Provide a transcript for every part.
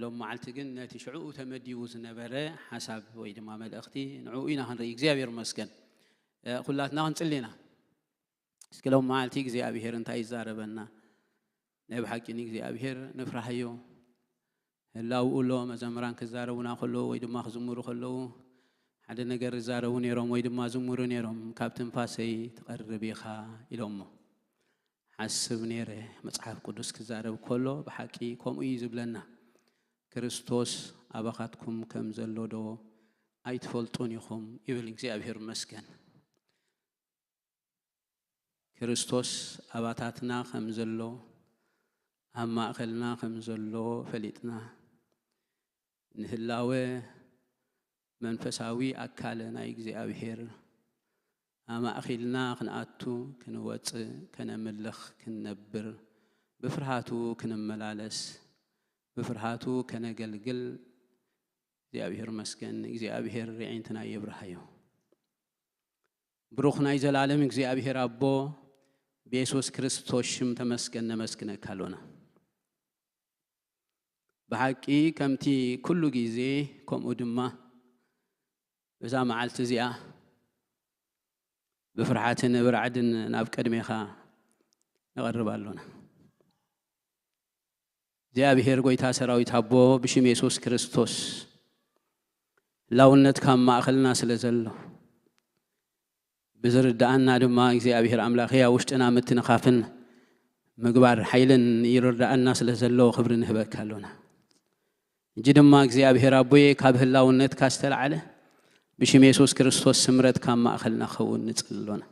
ሎም መዓልቲ ግን ነቲ ሽዕኡ ተመዲቡ ዝነበረ ሓሳብ ወይ ድማ መልእኽቲ ንዕኡ ኢና ክንርኢ። እግዚኣብሔር ይመስገን። እ፣ ኩላትና ክንጽሊ ኢና። እስኪ ሎም መዓልቲ እግዚኣብሔር እንታይ ይዛረበና? ናይ ብሓቂ ንእግዚኣብሔር ንፍራሃዮ። ህላውኡ ኣሎ፣ መዘምራን ክዛረቡና ከለዉ ወይ ድማ ክዝምሩ ከለዉ ሓደ ነገር ይዛረቡ ነይሮም ወይ ድማ ዝምሩ ነይሮም። "ካብ ትንፋሰይ ትቐርብ ኢኻ" ኢሎሞ። ሓስብ ነይረ፣ መጽሓፍ ቅዱስ ክዛረብ ከሎ ብሓቂ ከምኡ እዩ ዝብለና። "ክርስቶስ ኣባኻትኩም ከም ዘሎ ዶ ኣይትፈልጡን ኢኹም?" ይብል። እግዚኣብሔር ይመስገን። ክርስቶስ ኣባታትና ከም ዘሎ፣ ኣብ ማእከልና ከም ዘሎ ፈሊጥና፣ ንህላወ መንፈሳዊ ኣካል ናይ እግዚኣብሔር ኣማእኺልና ክንኣቱ፣ ክንወጽእ፣ ከነምልኽ፣ ክንነብር፣ ብፍርሃቱ ክንመላለስ፣ ብፍርሃቱ ከነገልግል እግዚኣብሔር መስገን። እግዚኣብሔር ርዒንትና የብርሃዮ። ብሩኽ ናይ ዘላለም እግዚኣብሔር ኣቦ፣ ብየሱስ ክርስቶስ ሽም ተመስገን፣ ነመስግነካ ኣሎና። ብሓቂ ከምቲ ኩሉ ግዜ፣ ከምኡ ድማ በዛ መዓልቲ እዚኣ ብፍርሓትን ብራዕድን ናብ ቅድሜኻ ንቐርብ ኣሎና። እግዚኣብሔር ጐይታ ሰራዊት ኣቦ፣ ብሽም የሱስ ክርስቶስ ህላውነትካ ኣብ ማእኸልና ስለ ዘሎ፣ ብዝርድኣና ድማ እግዚኣብሔር ኣምላኸይ ኣብ ውሽጥና ምትንኻፍን ምግባር ሓይልን ይርድኣና ስለ ዘሎ ክብሪ ንህበካ ኣሎና። ሕጂ ድማ እግዚኣብሔር ኣቦየ ካብ ህላውነትካ ዝተላዕለ ብሽም የሱስ ክርስቶስ ስምረትካ ኣብ ማእኸልና ክኸውን ንጽሊ ኣሎና።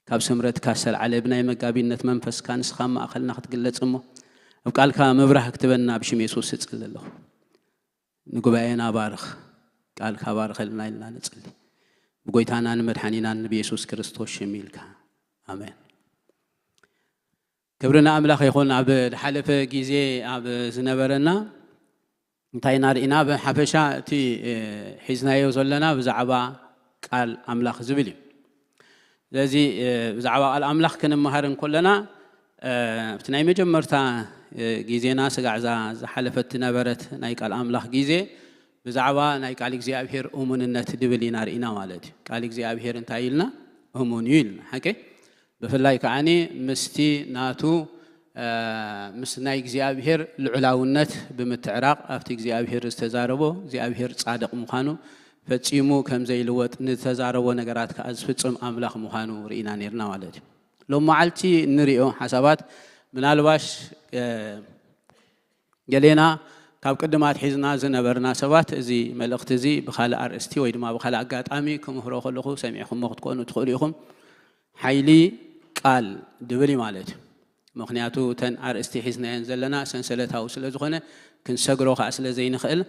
ካብ ስምረትካ ዝተላዕለ ብናይ መጋቢነት መንፈስካ ንስኻ ኣብ ማእኸልና ክትግለጽ እሞ ኣብ ቃልካ ምብራህ ክትበና ብሽም የሱስ እጽሊ ኣለኹ። ንጉባኤና ባርኽ፣ ቃልካ ባርኸልና ኢልና ንጽሊ። ብጎይታናን መድሓኒናን ብየሱስ ክርስቶስ ሽም ኢልካ። ኣሜን። ክብሪ ንኣምላኽ ይኹን። ኣብ ዝሓለፈ ግዜ ኣብ ዝነበረና እንታይ ኢና ርኢና? ብሓፈሻ እቲ፣ እ፣ ሒዝናዮ ዘለና ብዛዕባ ቃል ኣምላኽ ዝብል እዩ። ስለዚ፣ እ፣ ብዛዕባ ቃል ኣምላኽ ክንመሃር እንከለና፣ እ፣ ኣብቲ ናይ መጀመርታ፣ እ፣ ግዜና ስጋዕ እዛ ዝሓለፈት ዝነበረት ናይ ቃል ኣምላኽ ግዜ ብዛዕባ ናይ ቃል እግዚኣብሔር እሙንነት ድብል ኢና ርኢና ማለት እዩ። ቃል እግዚኣብሔር እንታይ ኢልና? እሙን እዩ ኢልና። ሓቂ? ብፍላይ ከዓኒ ምስቲ ናቱ፣ እ፣ ምስ ናይ እግዚኣብሔር ልዑላውነት ብምትዕራቕ ኣብቲ እግዚኣብሔር ዝተዛረቦ እግዚኣብሔር ጻድቕ ምዃኑ ፈጺሙ ከም ዘይልወጥ ንዝተዛረቦ ነገራት ከኣ ዝፍጽም ኣምላኽ ምዃኑ ርኢና ነይርና ማለት እዩ። ሎም መዓልቲ እንሪኦ ሓሳባት ምናልባሽ፣ እ፣ ገሌና ካብ ቅድም ኣትሒዝና ዝነበርና ሰባት እዚ መልእኽቲ እዚ ብኻልእ ኣርእስቲ ወይ ድማ ብኻልእ ኣጋጣሚ ክምህሮ ከለኹ ሰሚዕኹሞ ክትኮኑ ትኽእሉ ኢኹም። ሓይሊ ቃል ድብል እዩ ማለት እዩ። ምኽንያቱ እተን ኣርእስቲ ሒዝናየን ዘለና ሰንሰለታዊ ስለ ዝኾነ ክንሰግሮ ከኣ ስለ ዘይንኽእል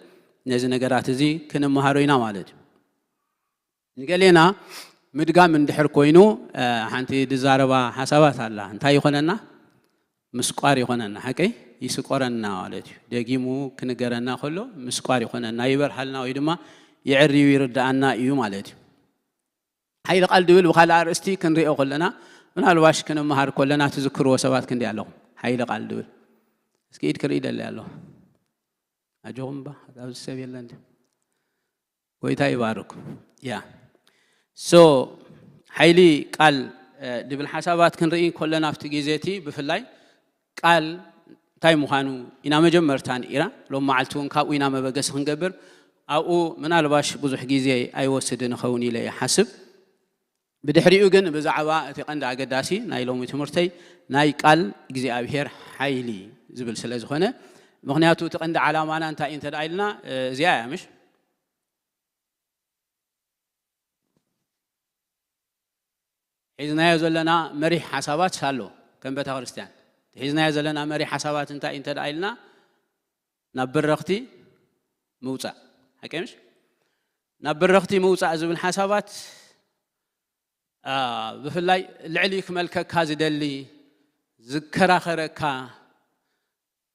ነዚ ነገራት እዚ ክንመሃሮ ኢና ማለት እዩ። ንገሌና ምድጋም እንድሕር ኮይኑ፣ እ፣ ሓንቲ ድዛረባ ሓሳባት ኣላ። እንታይ ይኾነና? ምስቋር ይኾነና። ሓቀይ? ይስቆረና ማለት እዩ። ደጊሙ ክንገረና ከሎ ምስቋር ይኾነና፣ ይበርሃልና ወይ ድማ የዕርዩ ይርድኣና እዩ ማለት እዩ። ሓይሊ ቃል ድብል ብኻልእ ኣርእስቲ ክንሪኦ ከለና፣ ምናልባሽ ክንመሃር ከለና ትዝክርዎ ሰባት ክንደይ ኣለኹም? ሓይሊ ቃል ድብል እስኪ ኢድ ክርኢ ደሊ ኣለኹ። ኣጆኹም እባ፣ ኣብዚ ሰብ የለን ድዩ? ጎይታ ይባርኩም። ያ። ሶ፣ ሓይሊ ቃል፣ እ፣ ድብል ሓሳባት ክንርኢ ከለና ኣብቲ ግዜ እቲ ብፍላይ ቃል እንታይ ምዃኑ ኢና መጀመርታ ንኢራ። ሎም መዓልቲ እውን ካብኡ ኢና መበገሲ ክንገብር። ኣብኡ ምናልባሽ ብዙሕ ግዜ ኣይወስድን እኸውን ኢለ ይሓስብ። ብድሕሪኡ ግን ብዛዕባ እቲ ቀንዲ ኣገዳሲ ናይ ሎሚ ትምህርተይ ናይ ቃል እግዚኣብሔር ሓይሊ ዝብል ስለ ዝኾነ፣ ምኽንያቱ እቲ ቀንዲ ዓላማና እንታይ እዩ እንተ ደኣ ኢልና፣ እ፣ እዚኣ እያ፣ ምሽ? ሒዝናዮ ዘለና መሪሕ ሓሳባት ኣሎ። ከም ቤተ ክርስቲያን ሒዝናዮ ዘለና መሪሕ ሓሳባት እንታይ እዩ እንተ ደኣ ኢልና፣ ናብ ብረኽቲ ምውጻእ። ሓቂ ምሽ? ናብ ብረኽቲ ምውጻእ ዝብል ሓሳባት፣ አ፣ ብፍላይ ልዕሊ ክመልከካ ዝደሊ፣ ዝከራኸረካ፣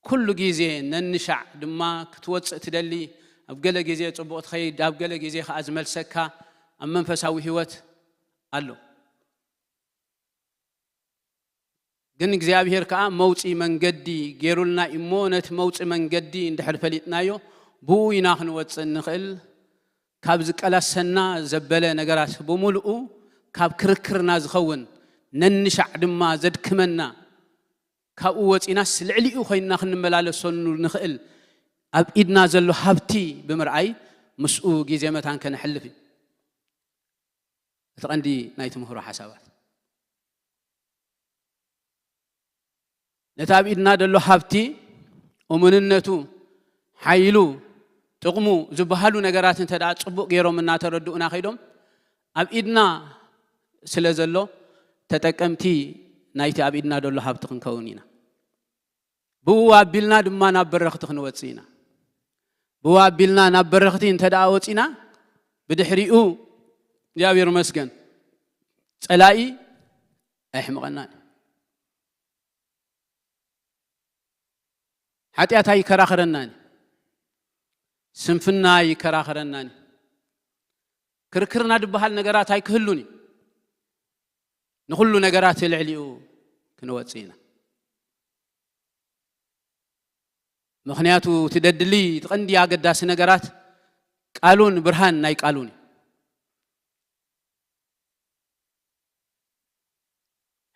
ኩሉ ግዜ ነንሻዕ ድማ ክትወጽእ ትደሊ፣ ኣብ ገለ ግዜ ጽቡቕ ትኸይድ፣ ኣብ ገለ ግዜ ከኣ ዝመልሰካ፣ ኣብ መንፈሳዊ ህይወት ኣሎ። ግን እግዚኣብሔር ከዓ መውፅኢ መንገዲ ገይሩልና እዩ እሞ፣ ነቲ መውፅኢ መንገዲ እንድሕር ፈሊጥናዮ፣ ብኡ ኢና ክንወፅእ እንኽእል። ካብ ዝቀላሰና ዘበለ ነገራት ብምልኡ፣ ካብ ክርክርና ዝኸውን፣ ነንሻዕ ድማ ዘድክመና፣ ካብኡ ወፂናስ ልዕሊኡ ኮይንና ክንመላለሰሉ ንኽእል፣ ኣብ ኢድና ዘሎ ሃብቲ ብምርኣይ፣ ምስኡ ግዜ መታን ከነሕልፍ እዩ እቲ ቀንዲ ናይ ትምህሮ ሓሳባት። ነቲ ኣብ ኢድና ዘሎ ሃብቲ፣ እሙንነቱ፣ ሓይሉ፣ ጥቕሙ ዝበሃሉ ነገራት እንተ ደኣ ጽቡቕ ገይሮም እናተረድኡና ከይዶም፣ ኣብ ኢድና ስለ ዘሎ፣ ተጠቀምቲ ናይቲ ኣብ ኢድና ዘሎ ሃብቲ ክንከውን ኢና። ብኡ ኣቢልና ድማ ናብ በረኽቲ ክንወጽእ ኢና። ብኡ ኣቢልና ናብ በረኽቲ እንተ ደኣ ወጺና፣ ብድሕሪኡ እግዚኣብሔር ይመስገን፣ ጸላኢ ኣይሕምቐናን እዩ። ሓጢኣት ኣይከራኸረናን እዩ። ስንፍና ኣይከራኸረናን እዩ። ክርክርና ዝበሃል ነገራት ኣይክህሉን እዩ። ንኹሉ ነገራት ልዕሊኡ ክንወጽእ ኢና። ምኽንያቱ እቲ ደድሊ፣ እቲ ቀንዲ ኣገዳሲ ነገራት ቃሉን ብርሃን ናይ ቃሉን እዩ።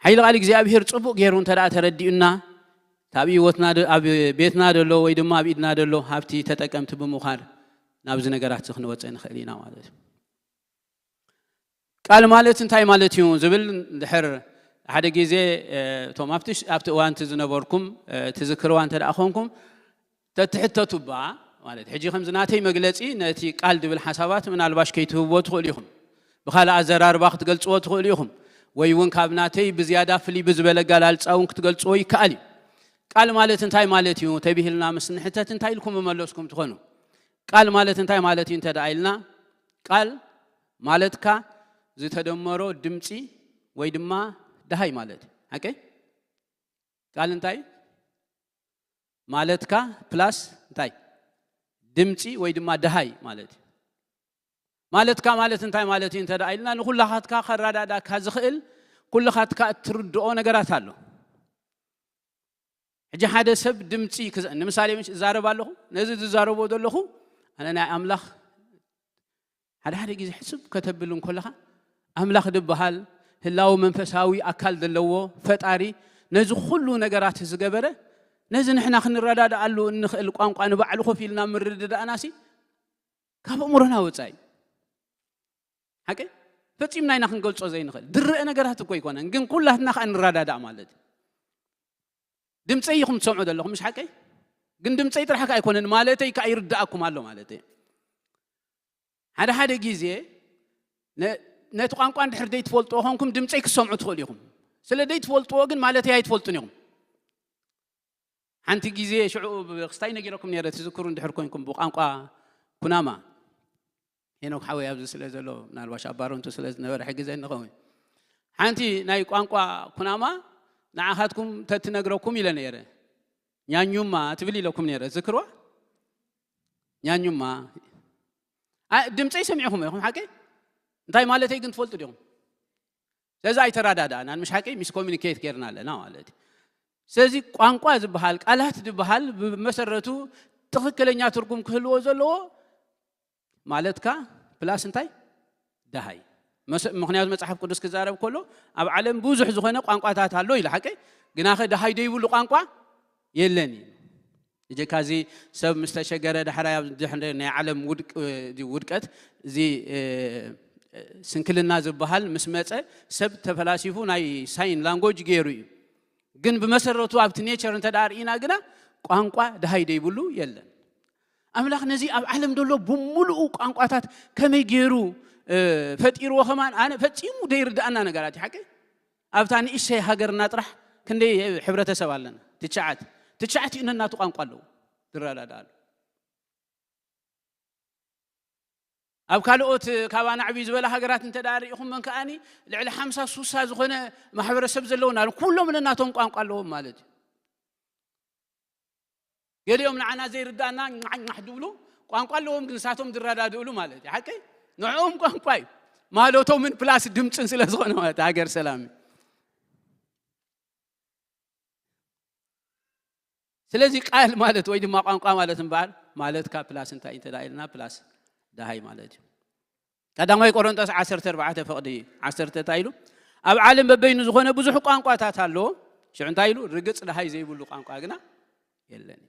ሓይሊ ቃል እግዚኣብሔር ጽቡቕ ገይሩ እንተ ደኣ ተረዲኡና፣ እቲ ኣብ ህይወትና ደ-፣ ኣብ ቤትና ደሎ ወይ ድማ ኣብ ኢድና ደሎ ሃብቲ ተጠቀምቲ ብምዃን ናብዚ ነገራት እዚ ክንወጽእ ንኽእል ኢና ማለት እዩ። ቃል ማለት እንታይ ማለት እዩ ዝብል እንድሕር ሓደ ግዜ፣ እ፣ እቶም ኣብቲ ሽ-፣ ኣብቲ እዋን እቲ ዝነበርኩም፣ እ፣ ትዝክርዋ እንተ ደኣ ኾንኩም፣ ተትሕተቱ እባ ማለት፣ ሕጂ ከምዚ ናተይ መግለጺ ነቲ ቃል ድብል ሓሳባት ምናልባሽ ከይትህብዎ ትኽእሉ ኢኹም። ብኻልእ ኣዘራርባ ክትገልጽዎ ትኽእሉ ኢኹም። ወይ እውን ካብ ናተይ ብዝያዳ ፍልይ ብዝበለ ኣገላልጻ እውን ክትገልጽዎ ይከኣል እዩ። ቃል ማለት እንታይ ማለት እዩ ተቢሂልና ምስ ንሕተት እንታይ ኢልኩም ምመለስኩም ትኾኑ? ቃል ማለት እንታይ ማለት እዩ እንተ ደኣ ኢልና፣ ቃል ማለትካ ዝተደመሮ ድምጺ ወይ ድማ ደሃይ ማለት እዩ። ሓቀይ? ቃል እንታይ? ማለትካ ፕላስ እንታይ? ድምጺ ወይ ድማ ደሃይ ማለት እዩ። ማለትካ ማለት እንታይ ማለት እዩ እንተ ደኣ ኢልና፣ ንኹላኻትካ ከረዳዳእካ ዝኽእል፣ ኩልኻትካ እትርድኦ ነገራት ኣሎ። ሕጂ ሓደ ሰብ ድምጺ ክዘ-፣ ንምሳሌ፣ ምሽ እዛረብ ኣለኹ፣ ነዚ ዝዛረቦ ዘለኹ ኣነ ናይ ኣምላኽ፣ ሓደ ሓደ ግዜ ሕስብ ከተብል እንከለኻ፣ ኣምላኽ ዝበሃል ህላው መንፈሳዊ ኣካል ዘለዎ ፈጣሪ፣ ነዚ ኩሉ ነገራት ዝገበረ፣ ነዚ ንሕና ክንረዳድኣሉ እንኽእል ቋንቋ ንባዕሉ ኮፍ ኢልና ምርድዳእናሲ ካብ ኣእምሮና ወጻኢ። ሓቂ? ፈጺምና ኢና ክንገልጾ ዘይንኽእል። ድረአ ነገራት እኮ ኣይኮነን፣ ግን ኩላትና ከኣ ንረዳዳእ ማለት እዩ። ድምጸይ ኢኹም ትሰምዑ ዘለኹም፣ ምሽ ሓቀይ? ግን ድምጸይ ጥራሕ ከኣ ኣይኮነን፣ ማለተይ ከኣ ይርድኣኩም ኣሎ ማለተይ። ሓደ ሓደ ግዜ ነ-፣ ነቲ ቋንቋ እንድሕር ዘይትፈልጥዎ ኾንኩም፣ ድምጸይ ክትሰምዑ ትኽእሉ ኢኹም። ስለ ዘይትፈልጥዎ ግን ማለተይ ኣይትፈልጡን ኢኹም። ሓንቲ ግዜ ሽዑ ብ-፣ ክስታይ ነጊረኩም ነይረ፣ ትዝክሩ እንድሕር ኮንኩም፣ ብቋንቋ ኩናማ። ሄኖክ ሓወይ ኣብዚ ስለ ዘሎ፣ ምናልባሽ ኣብ ባረንቱ ስለ ዝነበረ ሕግዘኒ ኸውን። ሓንቲ ናይ ቋንቋ ኩናማ ንዓኻትኩም ተትነግረኩም ኢለ ነይረ። ኛኙማ ትብል ኢለኩም ነይረ፣ ትዝክርዋ? ኛኙማ። ኣ፣ ድምፀይ ሰሚዕኹም ኢኹም፣ ሓቂ? እንታይ ማለተይ ግን ትፈልጡ ዲኹም? ስለዚ ኣይተረዳዳእናን፣ ምሽ ሓቂ? ሚስ ኮሚኒኬት ጌርና ኣለና ማለት እዩ። ስለዚ ቋንቋ ዝበሃል፣ ቃላት ዝበሃል ብመሰረቱ ትኽክለኛ ትርጉም ክህልዎ ዘለዎ ማለትካ ፕላስ እንታይ? ደሃይ። መስ-፣ ምኽንያቱ መጽሓፍ ቅዱስ ክዛረብ ከሎ፣ ኣብ ዓለም ብዙሕ ዝኾነ ቋንቋታት ኣሎ ኢሉ፣ ሓቂ? ግናኸ ደሃይ ደይብሉ ቋንቋ የለን እዩ። እጀካ እዚ ሰብ ምስ ተሸገረ፣ ዳሕራይ ኣብ ድሕሪ ናይ ዓለም ውድቅ-፣ ውድቀት፣ እዚ፣ እ፣ ስንክልና ዝበሃል ምስ መጸ፣ ሰብ ተፈላሲፉ ናይ ሳይን ላንጎጅ ገይሩ እዩ። ግን ብመሰረቱ ኣብቲ ኔቸር እንተ ደኣ ርኢና ግና፣ ቋንቋ ደሃይ ደይብሉ የለን። ኣምላኽ ነዚ ኣብ ዓለም ዘሎ ብምሉኡ ቋንቋታት ከመይ ገይሩ፣ እ፣ ፈጢርዎ ከማን ኣነ ፈጺሙ ደይርድኣና ነገራት እዩ፣ ሓቂ? ኣብታ ንእሽተይ ሃገርና ጥራሕ ክንደይ ሕብረተሰብ ኣለና? ትሽዓት። ትሽዓቲኡ ነናቱ ቋንቋ ኣለዎ፣ ዝረዳድኣሉ። ኣብ ካልኦት ካባና ዕብይ ዝበላ ሃገራት እንተ ደኣ ርኢኹም፣ መን ከኣኒ ልዕሊ ሓምሳ ሱሳ ዝኾነ ማሕበረሰብ ዘለዎም ኣሎ። ኩሎም ነናቶም ቋንቋ ኣለዎም ማለት እዩ። ገሊኦም ንዓና ዘይርድኣና ኛሕ ኛሕ ድብሉ ቋንቋ ኣለዎም፣ ግን ንሳቶም ዝረዳድእሉ ማለት እዩ። ሓቀይ? ንዕኦም ቋንቋ እዩ። ማለቶምን ፕላስ ድምፅን ስለ ዝኾነ ማለት እዩ። ሃገር ሰላም እዩ። ስለዚ ቃል ማለት ወይ ድማ ቋንቋ ማለት እምበኣር ማለት ካብ ፕላስ እንታይ እንተ ኢልና ፕላስ ደሃይ ማለት እዩ። ቀዳማይ ቆሮንቶስ ዓሰርተ ኣርባዕተ ፍቕዲ ዓሰርተ እንታይ ኢሉ? ኣብ ዓለም በበይኑ ዝኾነ ብዙሕ ቋንቋታት ኣሎ። ሽዑ እንታይ ኢሉ? ርግጽ ደሃይ ዘይብሉ ቋንቋ ግና የለን።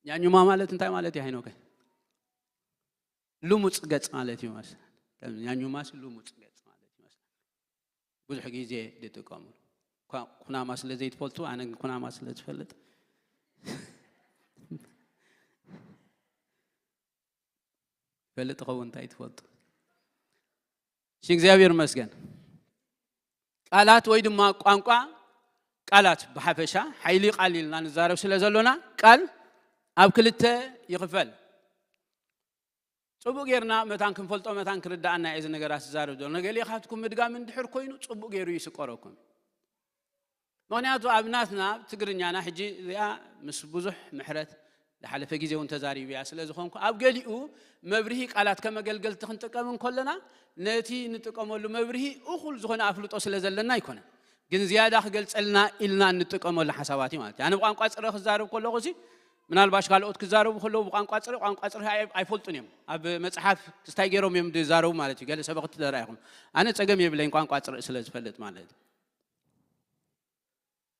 ኛኙማ ማለት እንታይ ማለት እዩ? ሃይኖከ ልሙጽ ገጽ ማለት እዩ። ኛኙማስ ልሙጽ ገጽ ማለት እዩ። ብዙሕ ግዜ ዝጥቀምሉ። ኩናማ ስለ ዘይትፈልጡ፣ ኣነ ግን ኩናማ ስለ ዝፈልጥ ፈልጥ ኸውን እንታይ ትፈልጡ? እሺ፣ እግዚኣብሔር ይመስገን። ቃላት ወይ ድማ ቋንቋ፣ ቃላት ብሓፈሻ ሓይሊ ቃል ኢልና ንዛረብ ስለ ዘሎና ቃል ኣብ ክልተ ይኽፈል። ጽቡቕ ጌርና መታን ክንፈልጦ መታን ክርዳኣና እየ እዚ ነገራት ዝዛረብ ዘሎ። ነገሌ ካብትኩም ምድጋም እንድሕር ኮይኑ ጽቡቕ ገይሩ ይስቆረኩም። ምኽንያቱ ኣብ ናትና ትግርኛና ሕጂ እዚኣ ምስ ብዙሕ ምሕረት ዝሓለፈ ግዜ እውን ተዛሪብያ ስለ ዝኾንኩ ኣብ ገሊኡ መብርሂ ቃላት ከመገልገልቲ ክንጥቀም እንከለና ነቲ ንጥቀመሉ መብርሂ እኹል ዝኾነ ኣፍልጦ ስለ ዘለና ኣይኮነን። ግን ዝያዳ ክገልጸልና ኢልና እንጥቀመሉ ሓሳባት እዩ ማለት እዩ። ኣነ ብቋንቋ ጽረ ክዛረብ ከለኹ ሲ ምናልባሽ ካልኦት ክዛረቡ ከለዉ ብቋንቋ ጽረ ቋንቋ ጽረ ኣይፈልጡን እዮም። ኣብ መጽሓፍ ክስታይ ገይሮም እዮም ዝዛረቡ ማለት እዩ። ገለ ሰበኽቲ ተረኢኹም ኣነ ጸገም የብለይን ቋንቋ ጽረ ስለ ዝፈልጥ ማለት እዩ።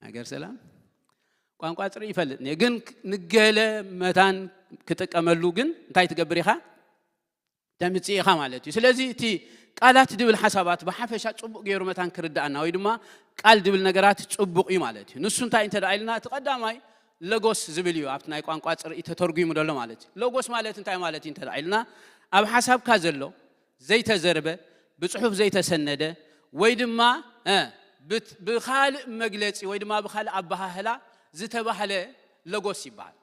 ነገር ሰላም ቋንቋ ጽረ ይፈልጥ እየ ግን ንገለ መታን ክጥቀመሉ ግን እንታይ ትገብር ኢኻ? ተምጽእ ኢኻ ማለት እዩ። ስለዚ እቲ ቃላት ድብል ሓሳባት ብሓፈሻ ጽቡቕ ገይሩ መታን ክርዳኣና ወይ ድማ ቃል ድብል ነገራት ጽቡቕ እዩ ማለት እዩ። ንሱ እንታይ እንተ ደኣ ኢልና እቲ ቀዳማይ ለጎስ ዝብል እዩ ኣብቲ ናይ ቋንቋ ጽርኢ ተተርጉሙ ዘሎ ማለት እዩ። ለጎስ ማለት እንታይ ማለት እዩ እንተ ደኣ ኢልና ኣብ ሓሳብካ ዘሎ ዘይተዘርበ ብጽሑፍ ዘይተሰነደ ወይ ድማ እ፣ ብት- ብኻልእ መግለጺ ወይ ድማ ብኻልእ ኣበሃህላ ዝተባህለ ለጎስ ይበሃል።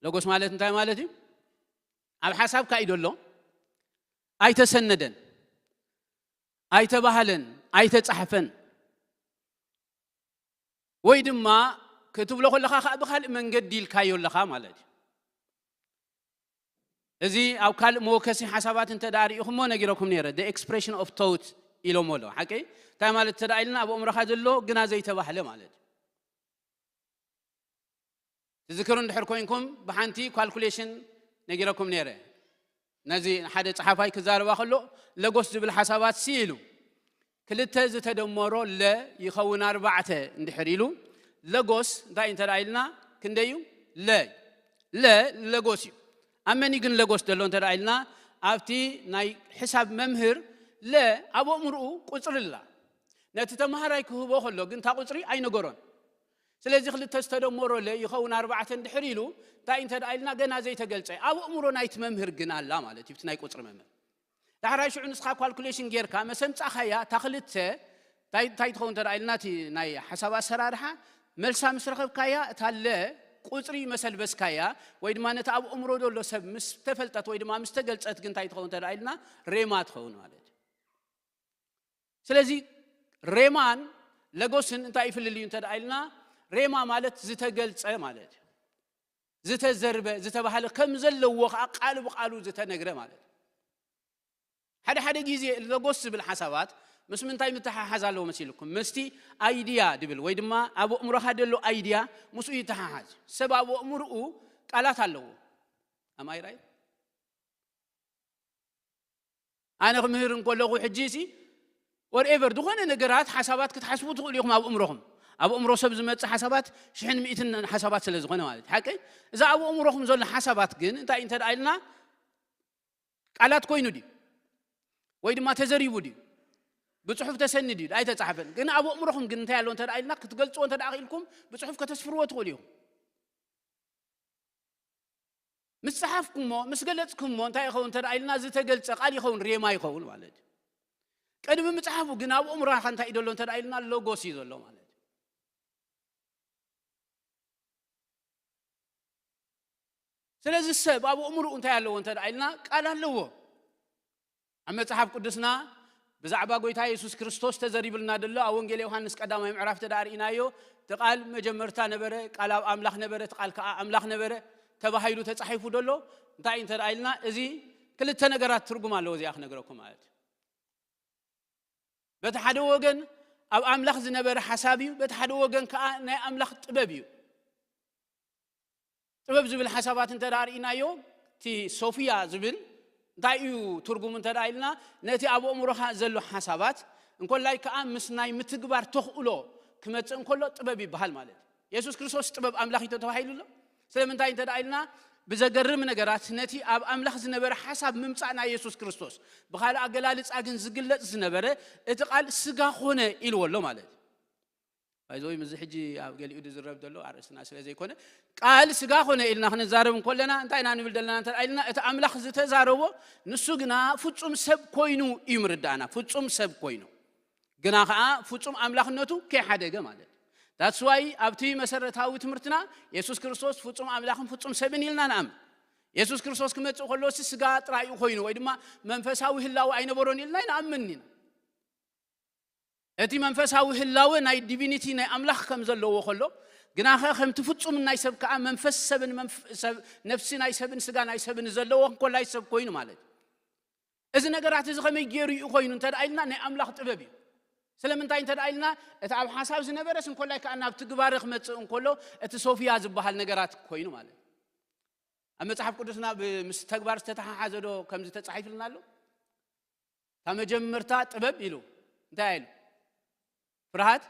ለጎስ ማለት እንታይ ማለት እዩ? ኣብ ሓሳብካ እዩ ዘሎ፣ ኣይተሰነደን፣ ኣይተባህለን፣ ኣይተጻሕፈን ወይ ድማ ክትብሎ ከለኻ ከዓ ብካልእ መንገዲ ኢልካዮ ኣለኻ ማለት እዩ። እዚ ኣብ ካልእ መወከሲ ሓሳባት እንተ ደኣ ርኢኹሞ ነጊረኩም ነይረ the expression of thought ኢሎሞ ኣለዉ ሓቀይ እንታይ ማለት እንተ ደኣ ኢልና ኣብ ኣእምሮኻ ዘሎ ግና ዘይተባህለ ማለት እዩ። ትዝክሩ እንድሕር ኮይንኩም ብሓንቲ ካልኩሌሽን ነጊረኩም ነይረ። ነዚ ሓደ ጸሓፋይ ክዛረባ ከሎ ለጎስ ዝብል ሓሳባት ሲ ኢሉ ክልተ ዝተደመሮ ለ ይኸውን ኣርባዕተ እንድሕር ኢሉ ለጎስ እንታይ እንተ ኢልና ክንደይ እዩ? ለ ለ ለጎስ እዩ። ኣብ መን እዩ ግን ለጎስ ዘሎ እንተ ኢልና ኣብቲ ናይ ሕሳብ መምህር ለ ኣብ ኣእምርኡ ቁፅሪ ኣላ። ነቲ ተምሃራይ ክህቦ ከሎ ግን እታ ቁፅሪ ኣይነገሮን። ስለዚ ክልተ ዝተደመሮ ለ ይኸውን ኣርባዕተ እንድሕር ኢሉ እንታይ እንተ ኢልና ገና ዘይተገልፀ ኣብ ኣእምሮ ናይቲ መምህር ግን ኣላ ማለት እዩ። እቲ ናይ ቁፅሪ መምህር ዳሕራይ ሽዑ ንስኻ ካልኩሌሽን ጌርካ መሰምፃእኻያ እታ ክልተ እንታይ እንታይ ትኸውን እንተ ኢልና እቲ ናይ ሓሳብ ኣሰራርሓ መልሳ ምስ ረኸብካያ እታ ለ ቁፅሪ መሰልበስካያ ወይ ድማ ነቲ ኣብ ኣእምሮ ዘሎ ሰብ ምስ ተፈልጠት ወይ ድማ ምስ ተገልፀት ግን እንታይ ትኸውን እንተ ኢልና ሬማ ትኸውን ማለት እዩ። ስለዚ ሬማን ለጎስን እንታይ ይፍልልዩ እንተ ኢልና ሬማ ማለት ዝተገልፀ ማለት እዩ። ዝተዘርበ ዝተባህለ ከም ዘለዎ ከዓ ቃል ብቃሉ ዝተነግረ ማለት እዩ። ሓደ ሓደ ግዜ ለጎስ ዝብል ሓሳባት ምስ ምንታይ ምትሓሓዝ ኣለዎ መሲልኩም? ምስቲ ኣይድያ ድብል ወይ ድማ ኣብ ኣእምሮኻ ደሎ ኣይድያ ምስኡ ይተሓሓዝ። ሰብ ኣብ ኣእምርኡ ቃላት ኣለዎ። ኣማይ ራይ ኣነ ክምህር እንከለኹ ሕጂ ሲ ወርኤቨር ዝኾነ ነገራት ሓሳባት ክትሓስቡ ትኽእሉ ኢኹም ኣብ ኣእምሮኹም። ኣብ ኣእምሮ ሰብ ዝመፅእ ሓሳባት ሽሕን ሚእትን ሓሳባት ስለ ዝኾነ ማለት ሓቀይ እዛ ኣብ ኣእምሮኹም ዘሎ ሓሳባት ግን እንታይ እንተ ኢልና ቃላት ኮይኑ ድዩ ወይ ድማ ተዘሪቡ ድዩ ብፅሑፍ ተሰኒ ድዩ ኣይተፃሕፈን ግን ኣብ ኣእምሮኹም ግን እንታይ ኣሎ እንተ ኢልና ክትገልፅዎ እንተ ክኢልኩም ብፅሑፍ ከተስፍርዎ ትኽእሉ ኢኹም። ምስ ፀሓፍኩሞ ምስ ገለፅኩሞ እንታይ ይኸውን እንተ ኢልና ዝተገልፀ ቃል ይኸውን ሬማ ይኸውን ማለት እዩ። ቅድሚ ምፅሓፉ ግን ኣብ ኣእምሮኻ እንታይ እዩ ዘሎ እንተ ኢልና ሎጎስ እዩ ዘሎ ማለት እዩ። ስለዚ ሰብ ኣብ ኣእምርኡ እንታይ ኣለዎ እንተ ኢልና ቃል ኣለዎ። ኣብ መጽሓፍ ቅዱስና ብዛዕባ ጎይታ የሱስ ክርስቶስ ተዘሪብልና ደሎ ኣብ ወንጌል ዮሃንስ ቀዳማይ ምዕራፍ ተዳ ርኢናዮ እቲ ቃል መጀመርታ ነበረ፣ ቃል ኣብ ኣምላኽ ነበረ፣ እቲ ቃል ከዓ ኣምላኽ ነበረ ተባሂሉ ተጻሒፉ ደሎ እንታይ እንተ ኢልና እዚ ክልተ ነገራት ትርጉም ኣለዎ እዚኣ ክነግረኩም ማለት እዩ። በቲ ሓደ ወገን ኣብ ኣምላኽ ዝነበረ ሓሳብ እዩ፣ በቲ ሓደ ወገን ከዓ ናይ ኣምላኽ ጥበብ እዩ። ጥበብ ዝብል ሓሳባት እንተ ደኣ ርኢናዮ፣ እቲ ሶፊያ ዝብል እንታይ እዩ ትርጉሙ እንተ ደኣ ኢልና፣ ነቲ ኣብ ኣእምሮኻ ዘሎ ሓሳባት እንኮላይ ከዓ ምስ ናይ ምትግባር ተኽእሎ ክመጽእ እንከሎ ጥበብ ይበሃል ማለት እዩ። የሱስ ክርስቶስ ጥበብ ኣምላኽ እዩ ተባሂሉ ኣሎ። ስለምንታይ እንተ ደኣ ኢልና፣ ብዘገርም ነገራት ነቲ ኣብ ኣምላኽ ዝነበረ ሓሳብ ምምጻእ ናይ የሱስ ክርስቶስ፣ ብኻልእ ኣገላልጻ ግን ዝግለጽ ዝነበረ፣ እቲ ቃል ስጋ ኾነ ኢልዎ ኣሎ ማለት እዩ። ባይዘወይ፣ ምስዚ ሕጂ ኣብ ገሊኡ ዝዝረብ ዘሎ ኣርእስትና ስለ ዘይኮነ፣ ቃል ስጋ ኾነ ኢልና ክንዛረብ እንከለና እንታይ ኢና ንብል ዘለና እንተ ኢልና፣ እቲ ኣምላኽ ዝተዛረቦ ንሱ ግና ፍጹም ሰብ ኮይኑ እዩ ምርዳእና። ፍጹም ሰብ ኮይኑ ግና ኸዓ ፍጹም ኣምላኽነቱ ከይሓደገ ማለት እዩ። That's why ኣብቲ መሰረታዊ ትምህርትና የሱስ ክርስቶስ ፍጹም ኣምላኽን ፍጹም ሰብን ኢልና ንኣምን። የሱስ ክርስቶስ ክመጽእ ከሎ ስጋ ጥራይ እዩ ኮይኑ ወይ ድማ መንፈሳዊ ህላወ ኣይነበሮን ኢልና ኣይንኣምን ኢና። እቲ መንፈሳዊ ህላወ ናይ ዲቪኒቲ ናይ ኣምላኽ ከም ዘለዎ ከሎ፣ ግናኸ ከምቲ ፍጹም ናይ ሰብ ከኣ መንፈስ ሰብን መንፍ-፣ ሰብ-፣ ነፍሲ ናይ ሰብን ስጋ ናይ ሰብን ዘለዎ እንኮላይ ሰብ ኮይኑ ማለት እዩ። እዚ ነገራት እዚ ከመይ ገይሩ እዩ ኮይኑ እንተ ደኣ ኢልና ናይ ኣምላኽ ጥበብ እዩ። ስለምንታይ እንተ ደኣ ኢልና እቲ ኣብ ሓሳብ ዝነበረስ እንኮላይ ከኣ ናብ ትግባረ ክመጽእ እንከሎ እቲ ሶፊያ ዝበሃል ነገራት ኮይኑ ማለት እዩ። ኣብ መጽሓፍ ቅዱስና ብ-፣ ምስ ተግባር ዝተተሓሓዘ ዶ ከምዚ ተጻሒፍልና ኣሎ? ካብ መጀመርታ ጥበብ ኢሉ እንታይ ኢሉ? ፍርሃት።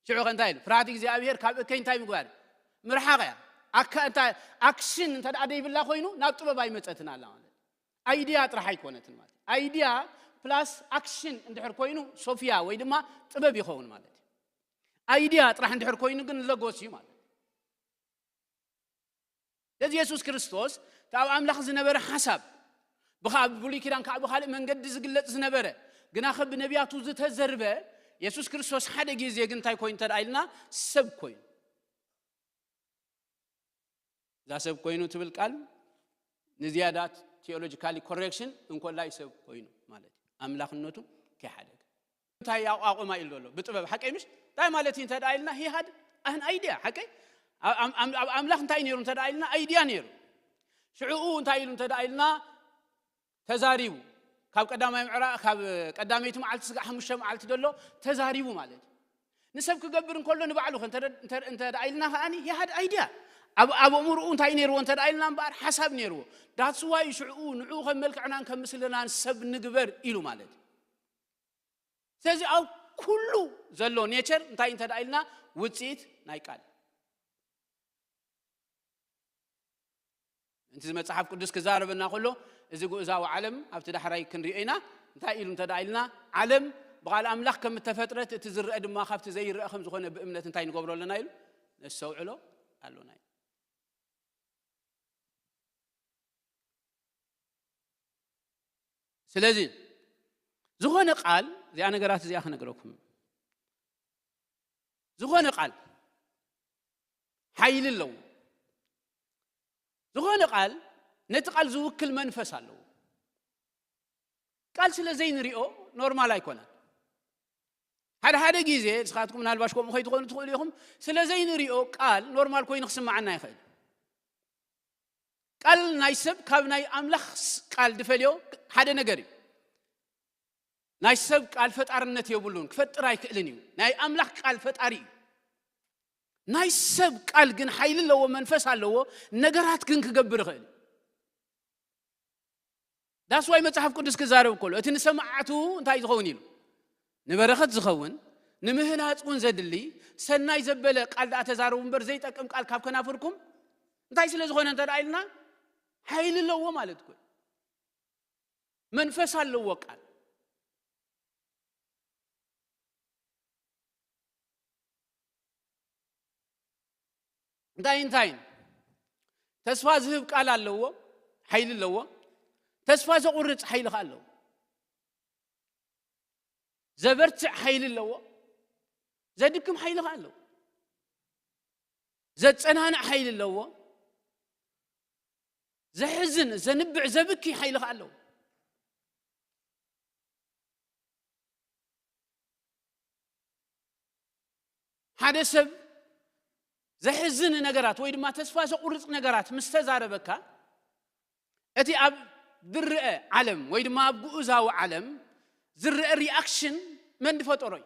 ሽዑ ከ እንታይ ኢሉ? ፍርሃት እግዚኣብሔር ካብ እከይ እንታይ ምግባር? ምርሓቕ እያ። ኣካ-፣ እንታይ ኣክሽን እንተ ደኣ ደይብላ ኮይኑ ናብ ጥበብ ኣይመጸትን ኣላ ማለት። ኣይድያ ጥራሕ ኣይኮነትን ማለት። ኣይድያ ፕላስ ኣክሽን እንድሕር ኮይኑ ሶፊያ ወይ ድማ ጥበብ ይኸውን ማለት እዩ። ኣይድያ ጥራሕ እንድሕር ኮይኑ ግን ለጎስ እዩ ማለት። ስለዚ የሱስ ክርስቶስ እቲ ኣብ ኣምላኽ ዝነበረ ሓሳብ ብኻ-፣ ብብሉይ ኪዳን ከዓ ብኻልእ መንገዲ ዝግለጽ ዝነበረ ግና ኸ ብነቢያቱ ዝተዘርበ የሱስ ክርስቶስ ሓደ ግዜ ግን እንታይ ኮይኑ እንተ ደኣ ኢልና ሰብ ኮይኑ። እዛ ሰብ ኮይኑ ትብል ቃል ንዝያዳ ቲዮሎጂካሊ ኮሬክሽን እንኮላይ ሰብ ኮይኑ ማለት እዩ። ኣምላኽነቱ ከይሓደገ። እንታይ ኣቋቑማ ኢሉ ዘሎ? ብጥበብ ሓቀይ ምሽ? እንታይ ማለት እዩ እንተ ደኣ ኢልና፣ he had an idea፣ ሓቀይ? ኣብ፣ ኣብ፣ ኣብ፣ ኣብ ኣምላኽ እንታይ ነይሩ እንተ ደኣ ኢልና፣ ኣይድያ ነይሩ። ሽዕኡ እንታይ ኢሉ እንተ ደኣ ኢልና፣ ተዛሪቡ። ካብ ቀዳማይ ምዕራ-፣ ካብ ቀዳመይቲ መዓልቲ ስጋዕ ሓሙሽተ መዓልቲ ዘሎ ተዛሪቡ ማለት እዩ። ንሰብ ክገብር እንከሎ ንባዕሉ ከ እንተ፣ እንተ፣ እንተ ደኣ ኢልና ከኣኒ፣ he had idea። ኣብ፣ ኣብ ኣእምሮኡ እንታይ ነይርዎ እንተ ደኣ ኢልና እምበኣር፣ ሓሳብ ነይርዎ። That's why ሽዕኡ ንዕኡ ከም መልክዕናን ከም ምስልናን ሰብ ንግበር ኢሉ ማለት እዩ። ስለዚ ኣብ ኩሉ ዘሎ ኔቸር እንታይ እንተ ደኣ ኢልና፣ ውጽኢት ናይ ቃል። ምእንቲ እዚ መጽሓፍ ቅዱስ ክዛረበና ከሎ፣ እዚ ግኡዛዊ ዓለም ኣብቲ ዳሕራይ ክንሪኦ ኢና። እንታይ ኢሉ እንተ ደኣ ኢልና፣ ዓለም ብቓል ኣምላኽ ከም እተፈጥረት፣ እቲ ዝረአ ድማ ካብቲ ዘይረአ ከም ዝኾነ ብእምነት እንታይ ንገብሮ ኣለና ኢሉ ነስተውዕሎ ኣሎና ኢሉ። ስለዚ ዝኾነ ቃል፣ እዚኣ ነገራት እዚኣ ክነግረኩም። ዝኾነ ቃል ሓይሊ ኣለዎ። ዝኾነ ቃል ነቲ ቃል ዝውክል መንፈስ ኣለዎ። ቃል ስለ ዘይንሪኦ ኖርማል ኣይኮነን። ሓደ ሓደ ግዜ ንስኻትኩም ምናልባሽ ከምኡ ከይትኾኑ ትኽእሉ ኢኹም። ስለ ዘይንሪኦ ቃል ኖርማል ኮይኑ ክስምዓና ይኽእል። ቃል ናይ ሰብ ካብ ናይ ኣምላኽ ስ-፣ ቃል ድፈልዮ ሓደ ነገር እዩ። ናይ ሰብ ቃል ፈጣርነት የብሉን፣ ክፈጥር ኣይክእልን እዩ። ናይ ኣምላኽ ቃል ፈጣሪ እዩ። ናይ ሰብ ቃል ግን ሓይሊ ኣለዎ፣ መንፈስ ኣለዎ፣ ነገራት ግን ክገብር ይኽእል እዩ። That's why መጽሓፍ ቅዱስ ክዛረብ ከሎ፣ እቲ ንሰማዕቱ እንታይ ዝኸውን ኢሉ? ንበረኸት ዝኸውን፣ ንምህናጽ እውን ዘድሊ፣ ሰናይ ዘበለ ቃል ደኣ ተዛረቡ እምበር፣ ዘይጠቅም ቃል ካብ ከናፍርኩም እንታይ ስለ ዝኾነ እንተ ደኣ ኢልና፣ ሓይሊ ኣለዎ ማለት እኮ እዩ። መንፈስ ኣለዎ ቃል። እንታይ እንታይን? ተስፋ ዝህብ ቃል ኣለዎ፣ ሓይሊ ኣለዎ። ተስፋ ዘቑርጽ ሓይሊ ከኣ ኣለዎ። ዘበርትዕ ሓይሊ ኣለዎ፣ ዘድክም ሓይሊ ከኣ ኣለዎ። ዘጸናንዕ ሓይሊ ኣለዎ፣ ዘሕዝን፣ ዘንብዕ፣ ዘብኪ ሓይሊ ከኣ ኣለዎ። ሓደ ሰብ ዘሕዝን ነገራት ወይ ድማ ተስፋ ዘቑርጽ ነገራት ምስ ተዛረበካ፣ እቲ ኣብ ዝረአ ዓለም ወይ ድማ ኣብ ግኡዛዊ ዓለም ዝረአ ሪኣክሽን መን ዝፈጠሮ እዩ?